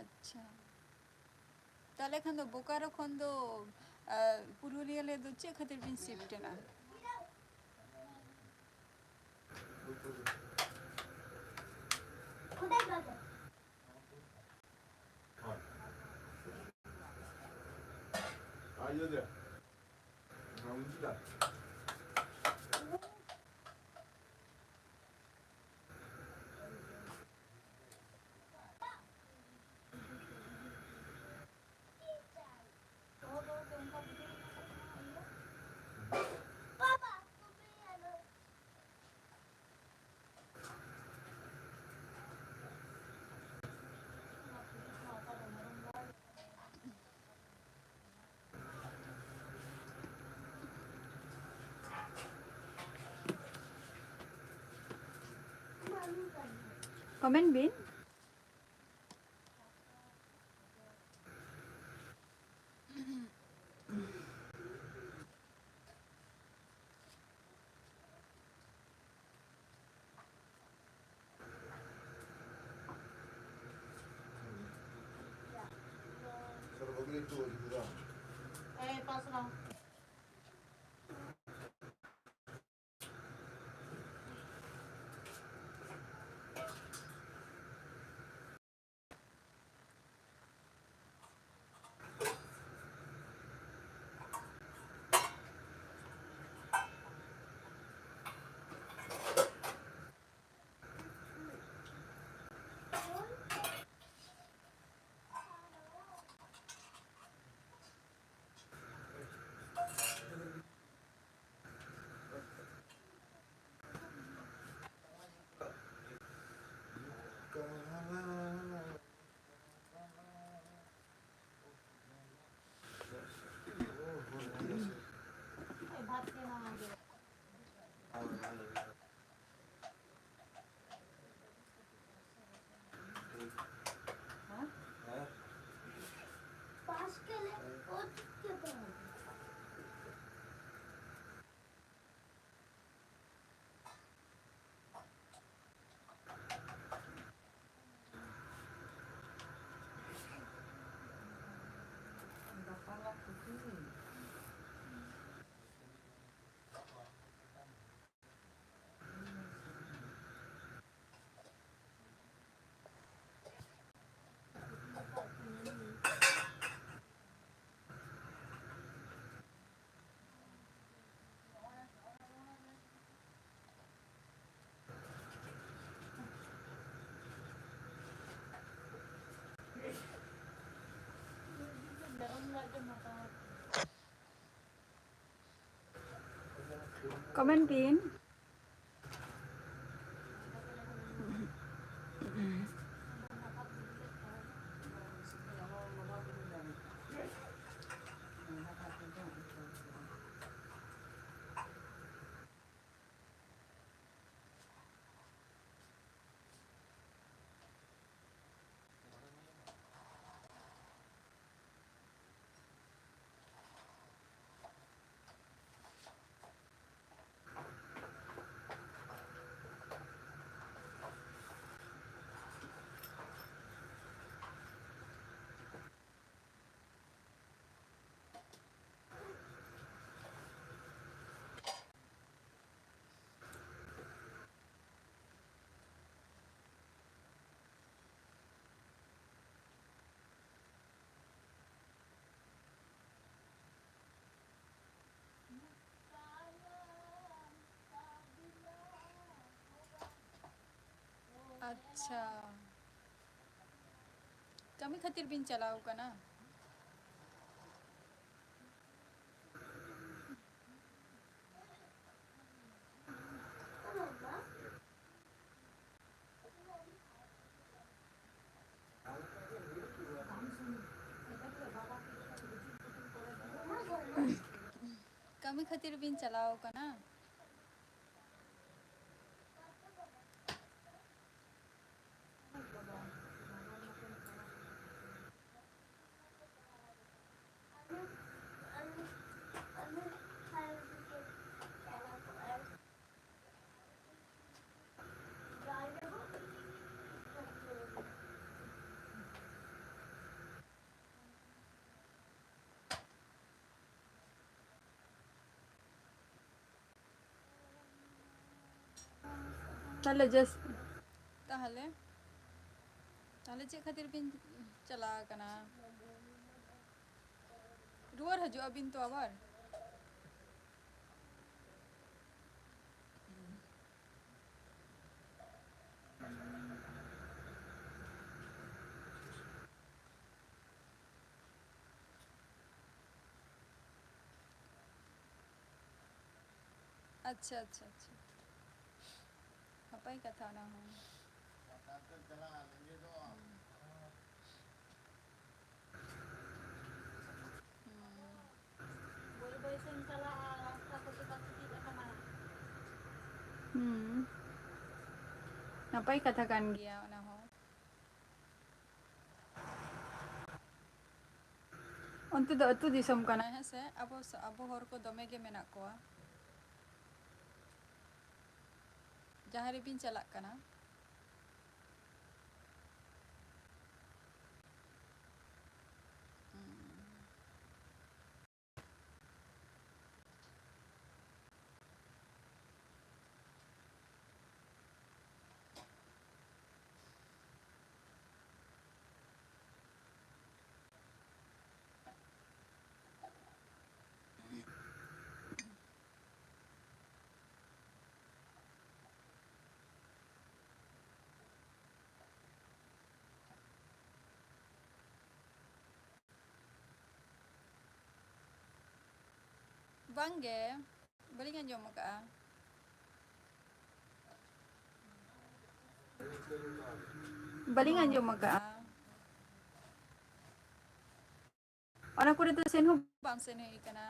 ᱟᱪᱪᱷᱟ, ᱛᱟᱦᱞᱮ ᱠᱷᱟᱱ ᱫᱚ ᱵᱳᱠᱟᱨᱳ ᱠᱷᱚᱱ ᱫᱚ, ᱟᱸ, ᱯᱩᱨᱩᱞᱤᱭᱟᱹ ᱨᱮᱫᱚ ᱪᱮᱫ ᱠᱷᱟᱹᱛᱤᱨ ᱵᱤᱱ shift ᱮᱱᱟ? ᱠᱚᱢᱮᱱᱴ ᱵᱤᱱ᱾ ᱠᱚᱢᱮᱱᱴ ᱵᱤᱱ᱾ ᱟᱪᱪᱷᱟ, ᱠᱟᱹᱢᱤ ᱠᱷᱟᱹᱛᱤᱨ ᱵᱤᱱ ᱪᱟᱞᱟᱣ ᱠᱟᱱᱟ? ᱠᱟᱹᱢᱤ ᱠᱷᱟᱹᱛᱤᱨ ᱵᱤᱱ ᱪᱟᱞᱟᱣ ᱠᱟᱱᱟ? ᱛᱟᱦᱞᱮ ᱡᱟᱹᱥ-, ᱛᱟᱦᱞᱮ, ᱛᱟᱦᱞᱮ ᱪᱮᱫ ᱠᱷᱟᱹᱛᱤᱨ ᱵᱤᱱ ᱪᱟᱞᱟᱣ ᱟᱠᱟᱱᱟ? ᱨᱩᱣᱟᱹᱲ ᱦᱤᱡᱩᱜ ᱟᱹᱵᱤᱱ ᱛᱚ ᱟᱵᱟᱨ᱾ ᱟᱪᱪᱷᱟ, ᱟᱪᱪᱷᱟ, ᱟᱪᱪᱷᱟ᱾ ᱱᱟᱯᱟᱭ ᱠᱟᱛᱷᱟ ᱚᱱᱟ ᱦᱚᱸ᱾ ᱦᱩᱸ᱾ ᱵᱟᱹᱭ ᱵᱟᱹᱭ ᱛᱮᱢ ᱪᱟᱞᱟᱜᱼᱟ, ᱨᱟᱥᱛᱟ ᱠᱚ ᱪᱮᱠᱟ ᱪᱤᱠᱟᱹᱜ ᱟᱠᱟᱱᱟ᱾ ᱦᱩᱸ᱾ ᱱᱟᱯᱟᱭ ᱠᱟᱛᱷᱟ ᱠᱟᱱ ᱜᱮᱭᱟ ᱚᱱᱟ ᱦᱚᱸ᱾ ᱚᱱᱛᱮ ᱫᱚ ᱟᱹᱛᱩ ᱫᱤᱥᱚᱢ ᱠᱟᱱᱟ, ᱦᱮᱸ ᱥᱮ? ᱟᱵᱚ ᱥᱟ-, ᱟᱵᱚ ᱦᱚᱲ ᱠᱚ ᱫᱚᱢᱮ ᱜᱮ ᱢᱮᱱᱟᱜ ᱠᱚᱣᱟ᱾ ᱡᱟᱦᱟᱸ ᱨᱮᱵᱤᱱ ᱪᱟᱞᱟᱜ ᱠᱟᱱᱟ᱾ ᱦᱩᱸ᱾ ᱵᱟᱝᱜᱮ, ᱵᱟᱹᱞᱤᱧ ᱟᱸᱡᱚᱢ ᱟᱠᱟᱫᱼᱟ᱾ ᱵᱟᱹᱞᱤᱧ ᱟᱸᱡᱚᱢ ᱟᱠᱟᱫᱼᱟ᱾ ᱚᱱᱟ ᱠᱚᱨᱮ ᱫᱚ ᱥᱮᱱ ᱦᱚᱸ ᱵᱟᱝ ᱥᱮᱱ ᱦᱩᱭ ᱠᱟᱱᱟ,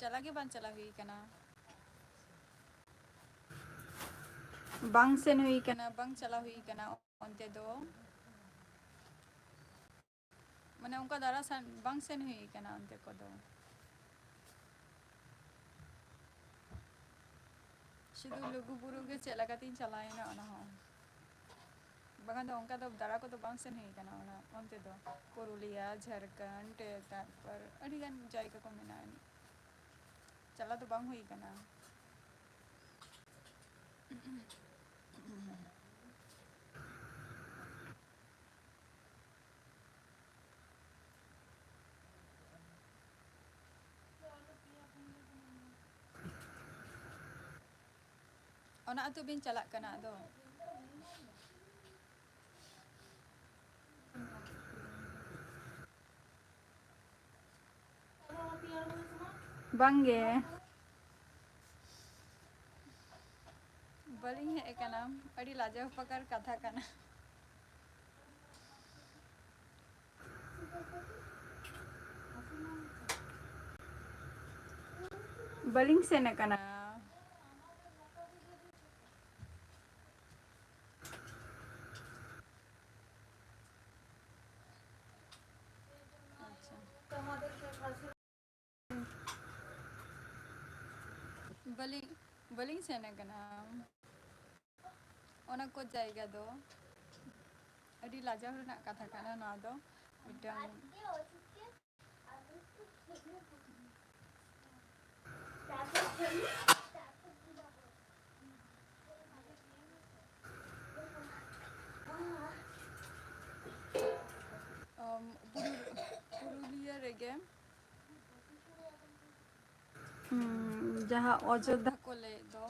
ᱪᱟᱞᱟᱣ ᱜᱮ ᱵᱟᱝ ᱪᱟᱞᱟᱣ ᱦᱩᱭ ᱠᱟᱱᱟ᱾ ᱵᱟᱝ ᱥᱮᱱ ᱦᱩᱭ ᱠᱟᱱᱟ, ᱵᱟᱝ ᱪᱟᱞᱟᱣ ᱦᱩᱭ ᱠᱟᱱᱟ ᱚᱱᱛᱮ ᱫᱚ᱾ ᱢᱟᱱᱮ ᱚᱱᱠᱟ ᱫᱟᱬᱟ ᱥᱟᱱ ᱵᱟᱝ ᱥᱮᱱ ᱦᱩᱭ ᱠᱟᱱᱟ ᱚᱱᱛᱮ ᱠᱚᱫᱚ᱾ ᱥᱩᱫᱷᱩ ᱞᱩᱜᱩᱵᱩᱨᱩ ᱜᱮ ᱪᱮᱫ ᱞᱮᱠᱟᱛᱤᱧ ᱪᱟᱞᱟᱣᱮᱱᱟ ᱚᱱᱟ ᱦᱚᱸ᱾ ᱵᱟᱠᱷᱟᱱ ᱫᱚ ᱚᱱᱠᱟ ᱫᱚ ᱫᱟᱬᱟ ᱠᱚᱫᱚ ᱵᱟᱝ ᱥᱮᱱ ᱦᱩᱭ ᱠᱟᱱᱟ ᱚᱱᱟ ᱚᱱᱛᱮ ᱫᱚ᱾ ᱯᱩᱨᱩᱞᱤᱭᱟ, ᱡᱷᱟᱲᱠᱷᱚᱸᱰ, ᱛᱟᱨᱯᱚᱨ ᱟᱹᱰᱤᱜᱟᱱ ᱡᱟᱭᱜᱟ ᱠᱚ ᱢᱮᱱᱟᱜᱼᱟ᱾ ᱪᱟᱞᱟᱣ ᱫᱚ ᱵᱟᱝ ᱦᱩᱭ ᱠᱟᱱᱟ᱾ ᱚᱱᱟ ᱟᱹᱛᱩ ᱵᱤᱱ ᱪᱟᱞᱟᱜ ᱠᱟᱱᱟ ᱟᱫᱚ? ᱵᱟᱝᱜᱮ, ᱵᱟᱹᱞᱤᱧ ᱦᱮᱡ ᱟᱠᱟᱱᱟ᱾ ᱟᱹᱰᱤ ᱞᱟᱡᱟᱣ ᱯᱟᱠᱟᱨ ᱠᱟᱛᱷᱟ ᱠᱟᱱᱟ᱾ ᱵᱟᱹᱞᱤᱧ ᱥᱮᱱ ᱟᱠᱟᱱᱟ᱾ ᱟᱪᱪᱷᱟ᱾ ᱵᱟᱹᱞᱤᱧ, ᱵᱟᱹᱞᱤᱧ ᱥᱮᱱ ᱟᱠᱟᱱᱟ ᱚᱱᱟ ᱠᱚ ᱡᱟᱭᱜᱟ ᱫᱚ᱾ ᱟᱹᱰᱤ ᱞᱟᱡᱟᱣ ᱨᱮᱱᱟᱜ ᱠᱟᱛᱷᱟ ᱠᱟᱱᱟ ᱱᱚᱣᱟ ᱫᱚ᱾ ᱢᱤᱫᱴᱟᱝ ᱟᱢ, ᱯᱩᱨᱩ-, ᱯᱩᱨᱩᱞᱤᱭᱟᱹ ᱨᱮᱜᱮ, ᱦᱩᱸ, ᱡᱟᱦᱟᱸ ᱚᱡᱳᱫᱽᱫᱷᱟ ᱠᱚ ᱞᱟᱹᱭᱮᱫ ᱫᱚ,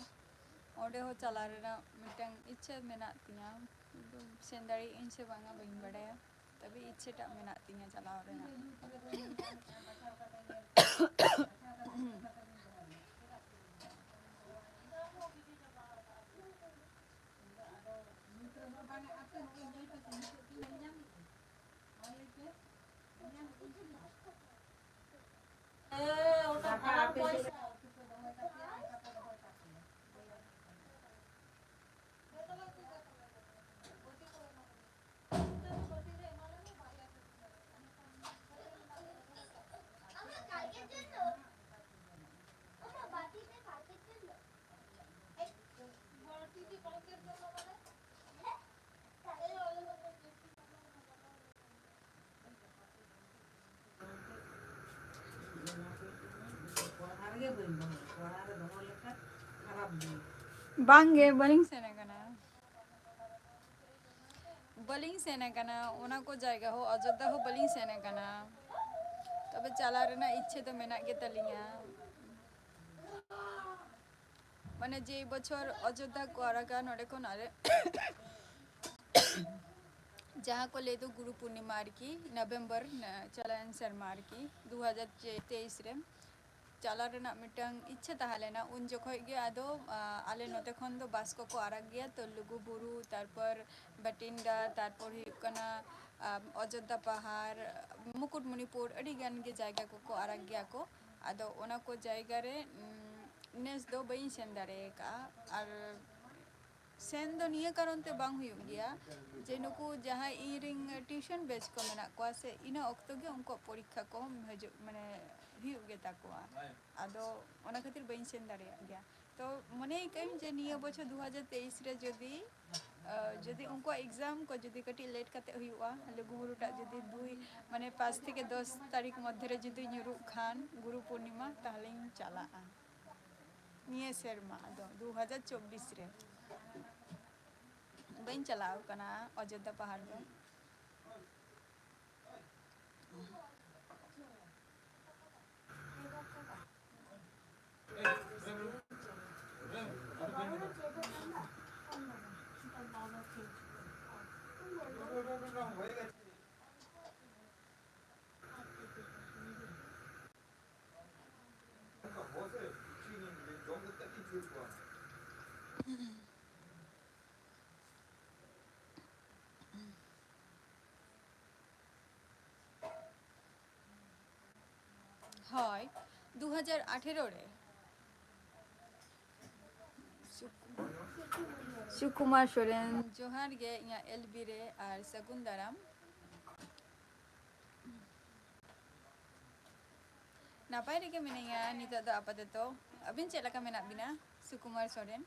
ᱚᱸᱰᱮ ᱦᱚᱸ ᱪᱟᱞᱟᱣ ᱨᱮᱱᱟᱜ ᱢᱤᱫᱴᱟᱝ ᱤᱪᱪᱷᱟᱹ ᱢᱮᱱᱟᱜ ᱛᱤᱧᱟᱹ, ᱠᱤᱱᱛᱩ ᱥᱮᱱ ᱫᱟᱲᱮᱭᱟᱜ ᱟᱹᱧ ᱥᱮ ᱵᱟᱝᱟ ᱵᱟᱹᱧ ᱵᱟᱰᱟᱭᱟ, ᱛᱚᱵᱮ ᱤᱪᱪᱷᱟᱹᱴᱟᱜ ᱢᱮᱱᱟᱜ ᱛᱤᱧᱟᱹ ᱪᱟᱞᱟᱣ ᱨᱮᱱᱟᱜ᱾ ᱵᱟᱝᱜᱮ, ᱵᱟᱹᱞᱤᱧ ᱥᱮᱱ ᱟᱠᱟᱱᱟ᱾ ᱵᱟᱹᱞᱤᱧ ᱥᱮᱱ ᱟᱠᱟᱱᱟ ᱚᱱᱟ ᱠᱚ ᱡᱟᱭᱜᱟ ᱦᱚᱸ, ᱚᱡᱳᱫᱽᱫᱷᱟ ᱦᱚᱸ ᱵᱟᱹᱞᱤᱧ ᱥᱮᱱ ᱟᱠᱟᱱᱟ᱾ ᱛᱚᱵᱮ ᱪᱟᱞᱟᱣ ᱨᱮᱱᱟᱜ ᱤᱪᱪᱷᱟᱹ ᱫᱚ ᱢᱮᱱᱟᱜ ᱜᱮ ᱛᱟᱹᱞᱤᱧᱟ᱾ ᱢᱟᱱᱮ ᱡᱮ ᱵᱚᱪᱷᱚᱨ ᱚᱡᱳᱫᱽᱫᱷᱟ ᱠᱚ ᱟᱲᱟᱜᱟ ᱱᱚᱰᱮ ᱠᱷᱚᱱ ᱟᱞᱮ ᱡᱟᱦᱟᱸ ᱠᱚ ᱞᱟᱹᱭ ᱫᱚ ᱜᱩᱨᱩ ᱯᱩᱨᱱᱤᱢᱟ ᱟᱨᱠᱤ, ᱱᱚᱵᱷᱮᱢᱵᱚᱨ, ᱱᱟ-, ᱪᱟᱞᱟᱣᱮᱱ ᱥᱮᱨᱢᱟ ᱟᱨᱠᱤ, ᱫᱩ ᱦᱟᱡᱟᱨ ᱛᱮᱭᱤᱥ ᱨᱮ᱾ ᱪᱟᱞᱟᱣ ᱨᱮᱱᱟᱜ ᱢᱤᱫᱴᱟᱝ ᱤᱪᱪᱷᱟᱹ ᱛᱟᱦᱮᱸ ᱞᱮᱱᱟ᱾ ᱩᱱ ᱡᱚᱠᱷᱚᱡ ᱜᱮ ᱟᱫᱚ, ᱟ, ᱟᱞᱮ ᱱᱚᱛᱮ ᱠᱷᱚᱱ ᱫᱚ ᱵᱟᱥ ᱠᱚᱠᱚ ᱟᱲᱟᱜ ᱜᱮᱭᱟ, ᱛᱚ ᱞᱩᱜᱩ ᱵᱩᱨᱩ, ᱛᱟᱨᱯᱚᱨ ᱵᱟᱴᱤᱱᱰᱟ, ᱛᱟᱨᱯᱚᱨ ᱦᱩᱭᱩᱜ ᱠᱟᱱᱟ, ᱟ, ᱚᱡᱳᱫᱽᱫᱷᱟ ᱯᱟᱦᱟᱲ, ᱢᱩᱠᱩᱴᱢᱩᱱᱤᱯᱩᱨ, ᱟᱹᱰᱤ ᱜᱟᱱ ᱜᱮ ᱡᱟᱭᱜᱟ ᱠᱚᱠᱚ ᱟᱲᱟᱜ ᱜᱮᱭᱟ ᱠᱚ᱾ ᱟᱫᱚ ᱚᱱᱟ ᱠᱚ ᱡᱟᱭᱜᱟ ᱨᱮ, ᱩᱢ, ᱱᱮᱥ ᱫᱚ ᱵᱟᱹᱧ ᱥᱮᱱ ᱫᱟᱲᱮ ᱟᱠᱟᱫᱼᱟ᱾ ᱟᱨ ᱥᱮᱱ ᱫᱚ ᱱᱤᱭᱟᱹ ᱠᱟᱨᱚᱱ ᱛᱮ ᱵᱟᱝ ᱦᱩᱭᱩᱜ ᱜᱮᱭᱟ ᱡᱮ ᱱᱩᱠᱩ ᱡᱟᱦᱟᱸᱭ ᱤᱧ ᱨᱮᱱ tuition batch ᱠᱚ ᱢᱮᱱᱟᱜ ᱠᱚᱣᱟ ᱥᱮ, ᱤᱱᱟᱹ ᱚᱠᱛᱚ ᱜᱮ ᱩᱱᱠᱩᱣᱟᱜ ᱯᱚᱨᱤᱠᱠᱷᱟ ᱠᱚ ᱦᱤᱡᱩᱜ, ᱢᱟᱱᱮ, ᱦᱩᱭᱩᱜ ᱜᱮ ᱛᱟᱠᱚᱣᱟ᱾ ᱟᱫᱚ ᱚᱱᱟ ᱠᱷᱟᱹᱛᱤᱨ ᱵᱟᱹᱧ ᱥᱮᱱ ᱫᱟᱲᱮᱭᱟᱜ ᱜᱮᱭᱟ᱾ ᱛᱚ ᱢᱚᱱᱮᱭ ᱠᱟᱹᱧ ᱡᱮ ᱱᱤᱭᱟᱹ ᱵᱚᱪᱷᱚᱨ ᱫᱩ ᱦᱟᱡᱟᱨ ᱛᱮᱭᱤᱥ ᱨᱮ ᱡᱩᱫᱤ, ᱟ, ᱡᱩᱫᱤ ᱩᱱᱠᱩᱣᱟᱜ exam ᱠᱚ ᱡᱩᱫᱤ ᱠᱟᱹᱴᱤᱡ late ᱠᱟᱛᱮ ᱦᱩᱭᱩᱜᱼᱟ, ᱞᱩᱜᱩ ᱵᱩᱨᱩᱴᱟᱜ ᱡᱩᱫᱤ ᱫᱩᱭ, ᱢᱟᱱᱮ, ᱯᱟᱸᱪ ᱛᱷᱮᱠᱮ ᱫᱚᱥ ᱛᱟᱹᱨᱤᱠᱷ ᱢᱚᱫᱽᱫᱷᱮ ᱨᱮ ᱡᱩᱫᱤ ᱧᱩᱨᱩᱜ ᱠᱷᱟᱱ ᱜᱩᱨᱩ ᱯᱩᱨᱱᱤᱢᱟ, ᱛᱟᱦᱞᱮᱧ ᱪᱟᱞᱟᱜᱼᱟ᱾ ᱱᱤᱭᱟᱹ ᱥᱮᱨᱢᱟ ᱫᱚ ᱫᱩ ᱦᱟᱡᱟᱨ ᱪᱚᱵᱵᱤᱥ ᱨᱮ ᱵᱟᱹᱧ ᱪᱟᱞᱟᱣ ᱠᱟᱱᱟ ᱚᱡᱳᱫᱽᱫᱷᱟ ᱯᱟᱦᱟᱲ ᱫᱚ᱾ ᱦᱳᱭ, ᱫᱩ ᱦᱟᱡᱟᱨ ᱟᱴᱷᱮᱨᱚ ᱨᱮ᱾ ᱥᱩᱠ-, ᱥᱩᱠᱩᱢᱟᱨ ᱥᱚᱨᱮᱱ, ᱡᱚᱦᱟᱨ ᱜᱮ ᱤᱧᱟᱹᱜ ᱮᱞ ᱵᱤ ᱨᱮ ᱟᱨ ᱥᱟᱹᱜᱩᱱ ᱫᱟᱨᱟᱢ᱾ ᱱᱟᱯᱟᱭ ᱨᱮᱜᱮ ᱢᱤᱱᱟᱹᱧᱟ ᱱᱤᱛᱚᱜ ᱫᱚ ᱟᱯᱟᱛᱚᱛᱚ᱾ ᱟᱹᱵᱤᱱ ᱪᱮᱫ ᱞᱮᱠᱟ ᱢᱮᱱᱟᱜ ᱵᱤᱱᱟ? ᱥᱩᱠᱩᱢᱟᱨ ᱥᱚᱨᱮᱱ,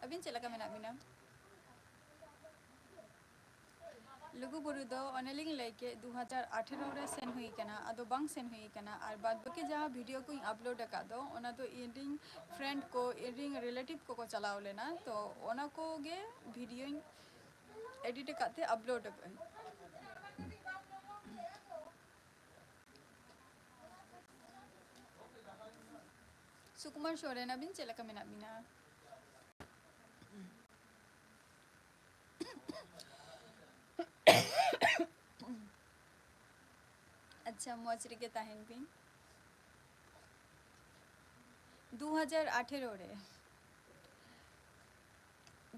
ᱟᱹᱵᱤᱱ ᱪᱮᱫ ᱞᱮᱠᱟ ᱢᱮᱱᱟᱜ ᱵᱤᱱᱟ? ᱞᱩᱜᱩᱵᱩᱨᱩ ᱫᱚ ᱚᱱᱮᱞᱤᱧ ᱞᱟᱹᱭ ᱠᱮᱫ, ᱫᱩ ᱦᱟᱡᱟᱨ ᱟᱴᱷᱮᱨᱚ ᱨᱮ ᱥᱮᱱ ᱦᱩᱭ ᱠᱟᱱᱟ, ᱟᱫᱚ ᱵᱟᱝ ᱥᱮᱱ ᱦᱩᱭ ᱠᱟᱱᱟ᱾ ᱟᱨ ᱵᱟᱫ ᱵᱟᱹᱠᱤ ᱡᱟᱦᱟᱸ ᱵᱷᱤᱰᱤᱭᱳ ᱠᱚᱧ ᱟᱯᱞᱳᱰ ᱟᱠᱟᱫ ᱫᱚ, ᱚᱱᱟ ᱫᱚ ᱤᱧᱨᱮᱱ ᱯᱷᱨᱮᱱᱰ ᱠᱚ, ᱤᱧᱨᱮᱱ ᱨᱤᱞᱮᱴᱤᱵᱷ ᱠᱚᱠᱚ ᱪᱟᱞᱟᱣ ᱞᱮᱱᱟ, ᱛᱚ ᱚᱱᱟ ᱠᱚᱜᱮ ᱵᱷᱤᱰᱤᱭᱳᱧ ᱮᱰᱤᱴ ᱟᱠᱟᱫ ᱛᱮ ᱟᱯᱞᱳᱰ ᱟᱠᱟᱫᱟᱹᱧ᱾ ᱥᱩᱠᱩᱢᱟᱨ ᱥᱚᱨᱮᱱ, ᱟᱹᱵᱤᱱ ᱪᱮᱫ ᱞᱮᱠᱟ ᱢᱮᱱᱟᱜ ᱵᱤᱱᱟ? ᱟᱪᱪᱷᱟ, ᱢᱚᱡᱽ ᱨᱮᱜᱮ ᱛᱟᱦᱮᱱ ᱵᱤᱱ᱾ ᱫᱩ ᱦᱟᱡᱟᱨ ᱟᱴᱷᱮᱨᱚ ᱨᱮ,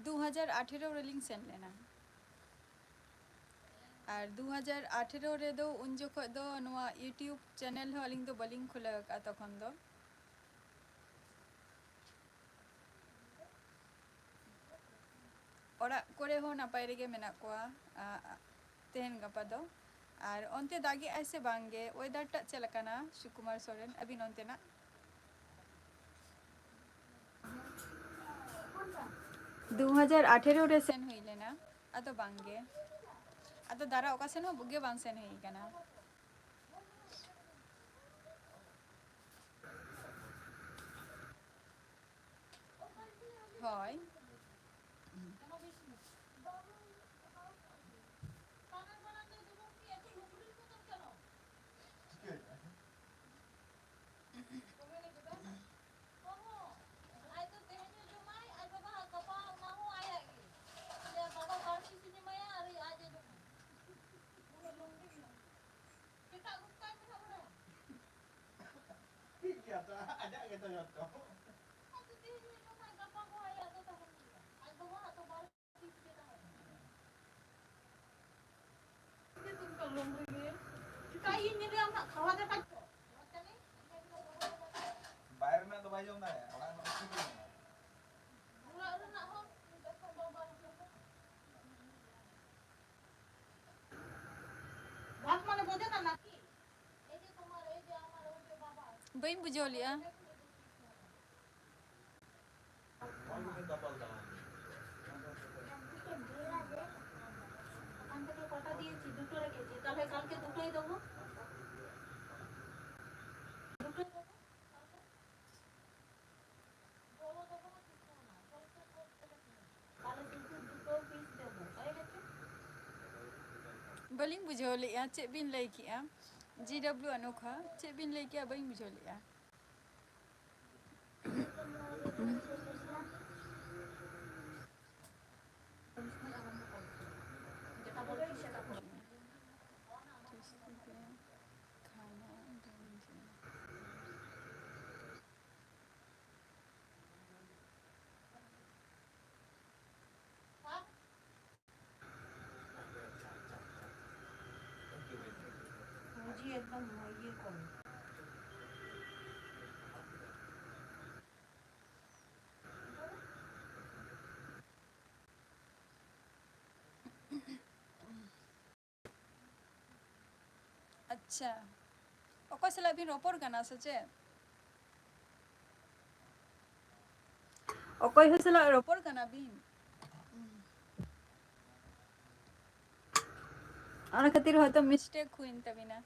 ᱫᱩ ᱦᱟᱡᱟᱨ ᱟᱴᱷᱮᱨᱚ ᱨᱮᱞᱤᱧ ᱥᱮᱱ ᱞᱮᱱᱟ᱾ ᱟᱨ ᱫᱩ ᱦᱟᱡᱟᱨ ᱟᱴᱷᱮᱨᱚ ᱨᱮᱫᱚ ᱩᱱ ᱡᱚᱠᱷᱚᱱ ᱫᱚ ᱱᱚᱣᱟ YouTube ᱪᱮᱱᱮᱞ ᱦᱚᱸ ᱟᱹᱞᱤᱧ ᱫᱚ ᱵᱟᱹᱞᱤᱧ ᱠᱷᱩᱞᱟᱹᱣ ᱟᱠᱟᱫᱼᱟ ᱛᱚᱠᱷᱚᱱ ᱫᱚ᱾ ᱚᱲᱟᱜ ᱠᱚᱨᱮ ᱦᱚᱸ ᱱᱟᱯᱟᱭ ᱨᱮᱜᱮ ᱢᱮᱱᱟᱜ ᱠᱚᱣᱟ, ᱟ, ᱛᱮᱦᱮᱧ ᱜᱟᱯᱟ ᱫᱚ᱾ ᱟᱨ ᱚᱱᱛᱮ ᱫᱟᱜᱮᱜᱼᱟᱭ ᱥᱮ ᱵᱟᱝ ᱜᱮ? ᱚᱭᱮᱫᱟᱨ ᱴᱟᱜ ᱪᱮᱫ ᱞᱮᱠᱟᱱᱟ, ᱥᱩᱠᱩᱢᱟᱨ ᱥᱚᱨᱮᱱ, ᱟᱹᱵᱤᱱ ᱚᱱᱛᱮᱱᱟᱜ? ᱫᱩ ᱦᱟᱡᱟᱨ ᱟᱴᱷᱮᱨᱚ ᱨᱮ ᱥᱮᱱ ᱦᱩᱭ ᱞᱮᱱᱟ, ᱟᱫᱚ ᱵᱟᱝ ᱜᱮ, ᱟᱫᱚ ᱫᱟᱨᱟ ᱚᱠᱟ ᱥᱮᱱ ᱦᱚᱸ ᱜᱮ ᱵᱟᱝ ᱥᱮᱱ ᱦᱩᱭ ᱠᱟᱱᱟ᱾ ᱦᱳᱭ᱾ ᱴᱷᱤᱠ ᱜᱮᱭᱟ ᱛᱚ, ᱟᱡᱟᱜ ᱜᱮᱛᱚ ᱡᱚᱛᱚ᱾ ᱟᱫᱚ ᱛᱮᱦᱮᱧ ᱡᱚᱢᱟᱭ, ᱜᱟᱯᱟ ᱠᱚ ᱟᱭᱟᱜ ᱫᱚ ᱛᱟᱦᱮᱱ ᱜᱮᱭᱟ᱾ ᱟᱡ ᱵᱟᱵᱟ ᱦᱟᱜ ᱫᱚ ᱵᱟᱨ ᱯᱤᱥ ᱜᱮ ᱛᱟᱦᱮᱱ ᱜᱮᱭᱟ᱾ ᱪᱮᱫᱟᱜ ᱤᱧ ᱧᱮᱞᱮᱭᱟ ᱟᱢᱟᱜ ᱠᱷᱟᱣᱟ ᱫᱟᱠᱟ ᱠᱚ? ᱢᱚᱡᱽ ᱛᱟᱞᱮ? ᱚᱲᱟᱜ ᱢᱟᱱᱮ ᱵᱚᱡᱮ ᱠᱟᱱᱟ ᱠᱤ? ᱵᱟᱹᱧ ᱵᱩᱡᱷᱟᱹᱣ ᱞᱮᱜᱼᱟ᱾ ᱵᱟᱹᱞᱤᱧ ᱵᱩᱡᱷᱟᱹᱣ ᱞᱮᱜᱼᱟ, ᱪᱮᱫ ᱵᱤᱱ ᱞᱟᱹᱭ ᱠᱮᱜᱼᱟ? ᱡᱤ ᱰᱟᱵᱞᱤᱭᱩ ᱚᱱᱚᱠᱷᱟ, ᱪᱮᱫ ᱵᱤᱱ ᱞᱟᱹᱭ ᱠᱮᱜᱼᱟ? ᱵᱟᱹᱧ ᱵᱩᱡᱷᱟᱹᱣ ᱞᱮᱜᱼᱟ᱾ ᱢᱟᱹᱡᱷᱤ ᱮᱠᱫᱚᱢ ᱤᱭᱟᱹ ᱠᱚᱢ᱾ ᱟᱪᱪᱷᱟ, ᱚᱠᱚᱭ ᱥᱟᱞᱟᱜ ᱵᱤᱱ ᱨᱚᱯᱚᱲ ᱠᱟᱱᱟ ᱥᱮ ᱪᱮᱫ? ᱚᱠᱚᱭ ᱦᱚᱸ ᱥᱟᱞᱟᱜ ᱨᱚᱯᱚᱲ ᱠᱟᱱᱟ ᱵᱤᱱ? ᱚᱱᱟ ᱠᱷᱟᱹᱛᱤᱨ ᱦᱚᱭᱛᱳ mistake ᱦᱩᱭᱮᱱ ᱛᱟᱵᱤᱱᱟ᱾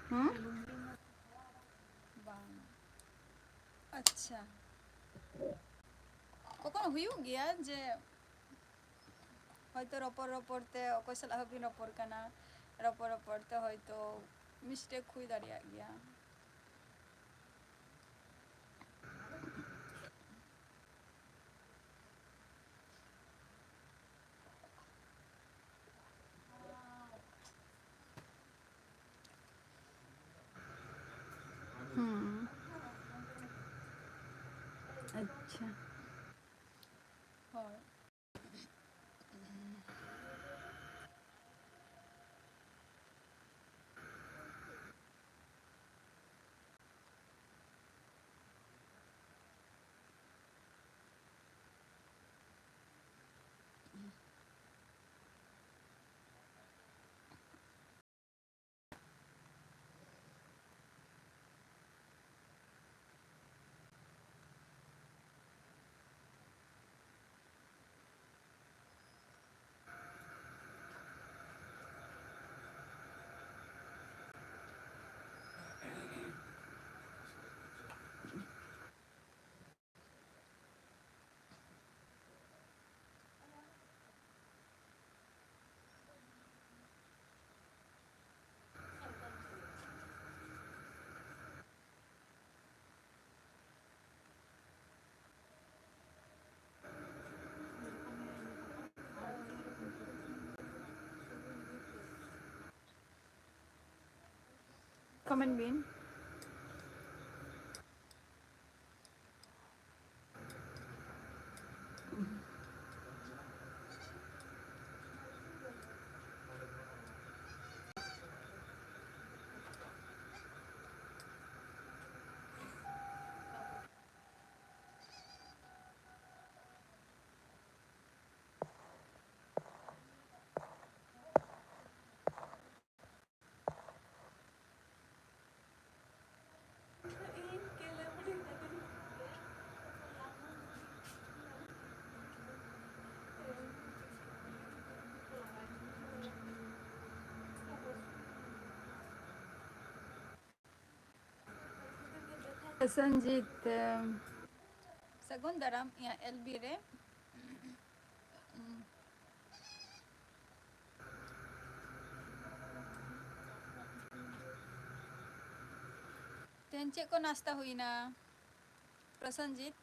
ᱦᱩᱸ? ᱵᱟᱝ᱾ ᱟᱪᱪᱷᱟ, ᱠᱚᱠᱷᱚᱱᱳ ᱦᱩᱭᱩᱜ ᱜᱮᱭᱟ ᱡᱮ ᱦᱚᱭᱛᱳ ᱨᱚᱯᱚᱲ ᱨᱚᱯᱚᱲ ᱛᱮ ᱚᱠᱚᱭ ᱥᱟᱞᱟᱜ ᱦᱚᱸᱵᱤᱱ ᱨᱚᱯᱚᱲ ᱠᱟᱱᱟ, ᱨᱚᱯᱚᱲ ᱨᱚᱯᱚᱲ ᱛᱮ ᱦᱚᱭᱛᱳ mistake ᱦᱩᱭ ᱫᱟᱲᱮᱭᱟᱜ ᱜᱮᱭᱟ᱾ ᱦᱩᱸ᱾ ᱟᱪᱪᱷᱟ᱾ ᱦᱳᱭ᱾ ᱠᱚᱢᱮᱱᱴ ᱵᱤᱱ᱾ ᱥᱚᱧᱡᱤᱛ, ᱮᱢ, ᱥᱟᱹᱜᱩᱱ ᱫᱟᱨᱟᱢ ᱤᱧᱟᱹᱜ ᱮᱞ ᱵᱤ ᱨᱮ᱾ ᱛᱮᱦᱮᱧ ᱪᱮᱫ ᱠᱚ ᱱᱟᱥᱛᱟ ᱦᱩᱭᱱᱟ, ᱯᱨᱚᱥᱮᱱᱡᱤᱛ?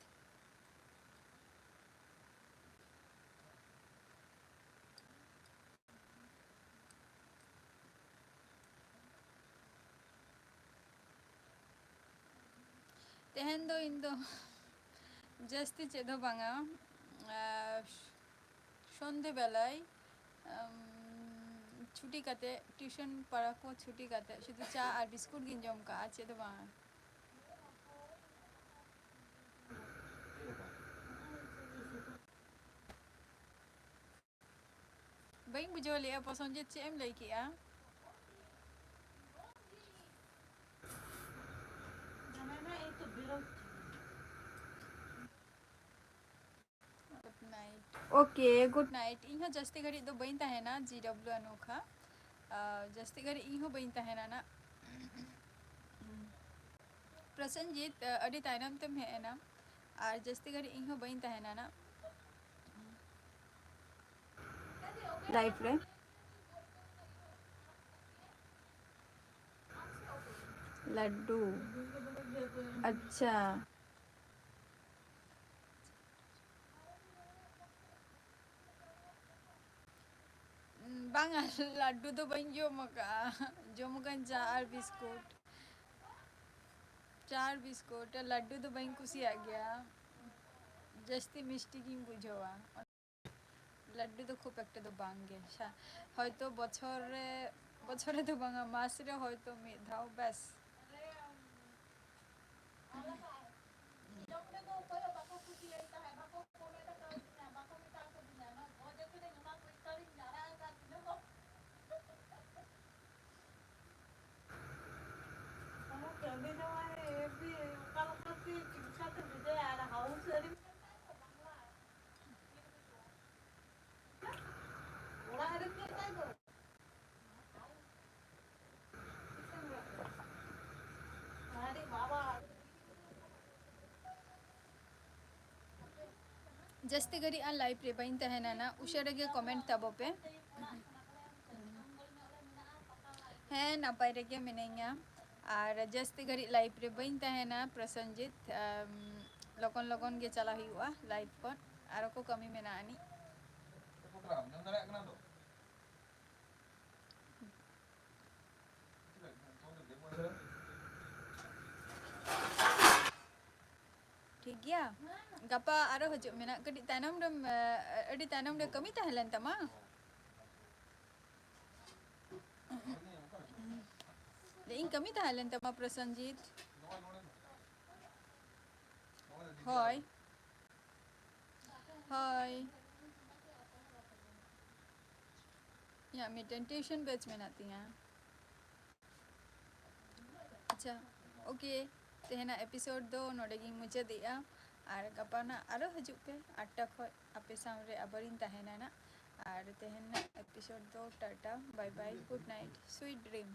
ᱛᱮᱦᱮᱧ ᱫᱚ ᱤᱧ ᱫᱚ ᱡᱟᱹᱥᱛᱤ ᱪᱮᱫ ᱦᱚᱸ ᱵᱟᱝᱟ, ᱟᱨ ᱥᱚᱱᱫᱷᱮ ᱵᱮᱞᱟᱭ, ᱟᱢ, ᱪᱷᱩᱴᱤ ᱠᱟᱛᱮ, ᱴᱤᱭᱩᱥᱚᱱ ᱯᱟᱲᱟ ᱠᱚ ᱪᱷᱩᱴᱤ ᱠᱟᱛᱮ ᱥᱩᱫᱷᱩ ᱪᱟ ᱟᱨ ᱵᱤᱥᱠᱩᱴ ᱜᱤᱧ ᱡᱚᱢ ᱠᱟᱜᱼᱟ, ᱪᱮᱫ ᱦᱚᱸ ᱵᱟᱝᱟ᱾ ᱵᱟᱹᱧ ᱵᱩᱡᱷᱟᱹᱣ ᱞᱮᱜᱼᱟ, ᱯᱨᱚᱥᱚᱱᱡᱤᱛ, ᱪᱮᱫ ᱮᱢ ᱞᱟᱹᱭ ᱠᱮᱜᱼᱟ? Good night. Okay, good night. ᱤᱧ ᱦᱚᱸ ᱡᱟᱹᱥᱛᱤ ᱜᱷᱟᱹᱲᱤᱡ ᱫᱚ ᱵᱟᱹᱧ ᱛᱟᱦᱮᱱᱟ, ᱡᱤ ᱰᱟᱵᱞᱤᱭᱩ ᱟᱱᱳᱠᱷᱟ᱾ ᱟᱨ ᱡᱟᱹᱥᱛᱤ ᱜᱷᱟᱹᱲᱤᱡ ᱤᱧ ᱦᱚᱸ ᱵᱟᱹᱧ ᱛᱟᱦᱮᱱᱟ ᱱᱟᱜ᱾ ᱯᱨᱚᱥᱮᱱᱡᱤᱛ, ᱟᱹᱰᱤ ᱛᱟᱭᱱᱚᱢ ᱛᱮᱢ ᱦᱮᱡ ᱮᱱᱟ, ᱟᱨ ᱡᱟᱹᱥᱛᱤ ᱜᱷᱟᱹᱲᱤᱡ ᱤᱧ ᱦᱚᱸ ᱵᱟᱹᱧ ᱛᱟᱦᱮᱱᱟ ᱱᱟᱜ᱾ ᱞᱟᱭᱤᱯᱷ ᱨᱮ ᱞᱟᱰᱰᱩ, ᱟᱪᱪᱷᱟ᱾ ᱩᱸ, ᱵᱟᱝᱟ, ᱞᱟᱹᱰᱩ ᱫᱚ ᱵᱟᱹᱧ ᱡᱚᱢ ᱟᱠᱟᱫᱼᱟ᱾ ᱡᱚᱢ ᱟᱠᱟᱫᱟᱹᱧ ᱪᱟ ᱟᱨ ᱵᱤᱥᱠᱩᱴ᱾ ᱪᱟ ᱟᱨ ᱵᱤᱥᱠᱩᱴ, ᱞᱟᱹᱰᱩ ᱫᱚ ᱵᱟᱹᱧ ᱠᱩᱥᱤᱭᱟᱜ ᱜᱮᱭᱟ᱾ ᱡᱟᱹᱥᱛᱤ ᱢᱤᱥᱴᱤ ᱜᱤᱧ ᱵᱩᱡᱷᱟᱹᱣᱟ᱾ ᱞᱟᱹᱰᱩ ᱫᱚ ᱠᱷᱩᱵ ᱮᱠᱴᱟ ᱫᱚ ᱵᱟᱝ ᱜᱮ᱾ ᱥᱟ-, ᱦᱚᱭᱛᱚ ᱵᱚᱪᱷᱚᱨ ᱨᱮ, ᱵᱚᱪᱷᱚᱨ ᱨᱮ ᱫᱚ ᱵᱟᱝᱟ, ᱢᱟᱥ ᱨᱮ ᱦᱚᱭᱛᱚ ᱢᱤᱫ ᱫᱷᱟᱣ, ᱵᱮᱥ᱾ ᱡᱟᱹᱥᱛᱤ ᱜᱷᱟᱹᱲᱤᱡ ᱟᱨ live ᱨᱮ ᱵᱟᱹᱧ ᱛᱟᱦᱮᱱᱟ ᱱᱟ, ᱩᱥᱟᱹᱨᱟ ᱜᱮ comment ᱛᱟᱵᱚ ᱯᱮ᱾ ᱦᱮᱸ, ᱱᱟᱯᱟᱭ ᱨᱮᱜᱮ ᱢᱤᱱᱟᱹᱧᱟ᱾ ᱟᱨ ᱡᱟᱹᱥᱛᱤ ᱜᱷᱟᱹᱲᱤᱡ live ᱨᱮ ᱵᱟᱹᱧ ᱛᱟᱦᱮᱱᱟ ᱯᱨᱚᱥᱮᱱᱡᱤᱛ᱾ ᱟᱢ, ᱞᱚᱜᱚᱱ ᱞᱚᱜᱚᱱ ᱜᱮ ᱪᱟᱞᱟᱜ ᱦᱩᱭᱩᱜᱼᱟ live ᱠᱷᱚᱱ᱾ ᱟᱨᱚ ᱠᱚ ᱠᱟᱹᱢᱤ ᱢᱮᱱᱟᱜ ᱟᱹᱱᱤᱡ᱾ ᱴᱷᱤᱠ ᱜᱮᱭᱟ, ᱜᱟᱯᱟ ᱟᱨᱚ ᱦᱤᱡᱩᱜ ᱢᱮ ᱱᱟᱜ᱾ ᱠᱟᱹᱴᱤᱡ ᱛᱟᱭᱱᱚᱢ ᱨᱮᱢ, ᱮ, ᱟᱹᱰᱤ ᱛᱟᱭᱱᱚᱢ ᱨᱮ ᱠᱟᱹᱢᱤ ᱛᱟᱦᱮᱸ ᱞᱮᱱ ᱛᱟᱢᱟ᱾ ᱞᱟᱹᱭ ᱤᱧ ᱠᱟᱹᱢᱤ ᱛᱟᱦᱮᱸ ᱞᱮᱱ ᱛᱟᱢᱟ ᱯᱨᱚᱥᱮᱱᱡᱤᱛ᱾ ᱦᱳᱭ᱾ ᱦᱳᱭ᱾ ᱤᱧᱟᱹᱜ ᱢᱤᱫᱴᱮᱱ tuition batch ᱢᱮᱱᱟᱜ ᱛᱤᱧᱟᱹ᱾ ᱟᱪᱪᱷᱟ, okay, ᱛᱮᱦᱮᱧᱟᱜ episode ᱫᱚ ᱱᱚᱰᱮ ᱜᱤᱧ ᱢᱩᱪᱟᱹᱫᱮᱜᱼᱟ᱾ ᱟᱨ ᱜᱟᱯᱟ ᱱᱟᱜ ᱟᱨᱚ ᱦᱤᱡᱩᱜ ᱯᱮ ᱟᱴ ᱴᱟ ᱠᱷᱚᱱ, ᱟᱯᱮ ᱥᱟᱶ ᱨᱮ ᱟᱵᱟᱨᱤᱧ ᱛᱟᱦᱮᱱᱟ ᱱᱟᱜ᱾ ᱟᱨ ᱛᱮᱦᱮᱧᱟᱜ episode ᱫᱚ Tata, bye bye, good night, sweet dream᱾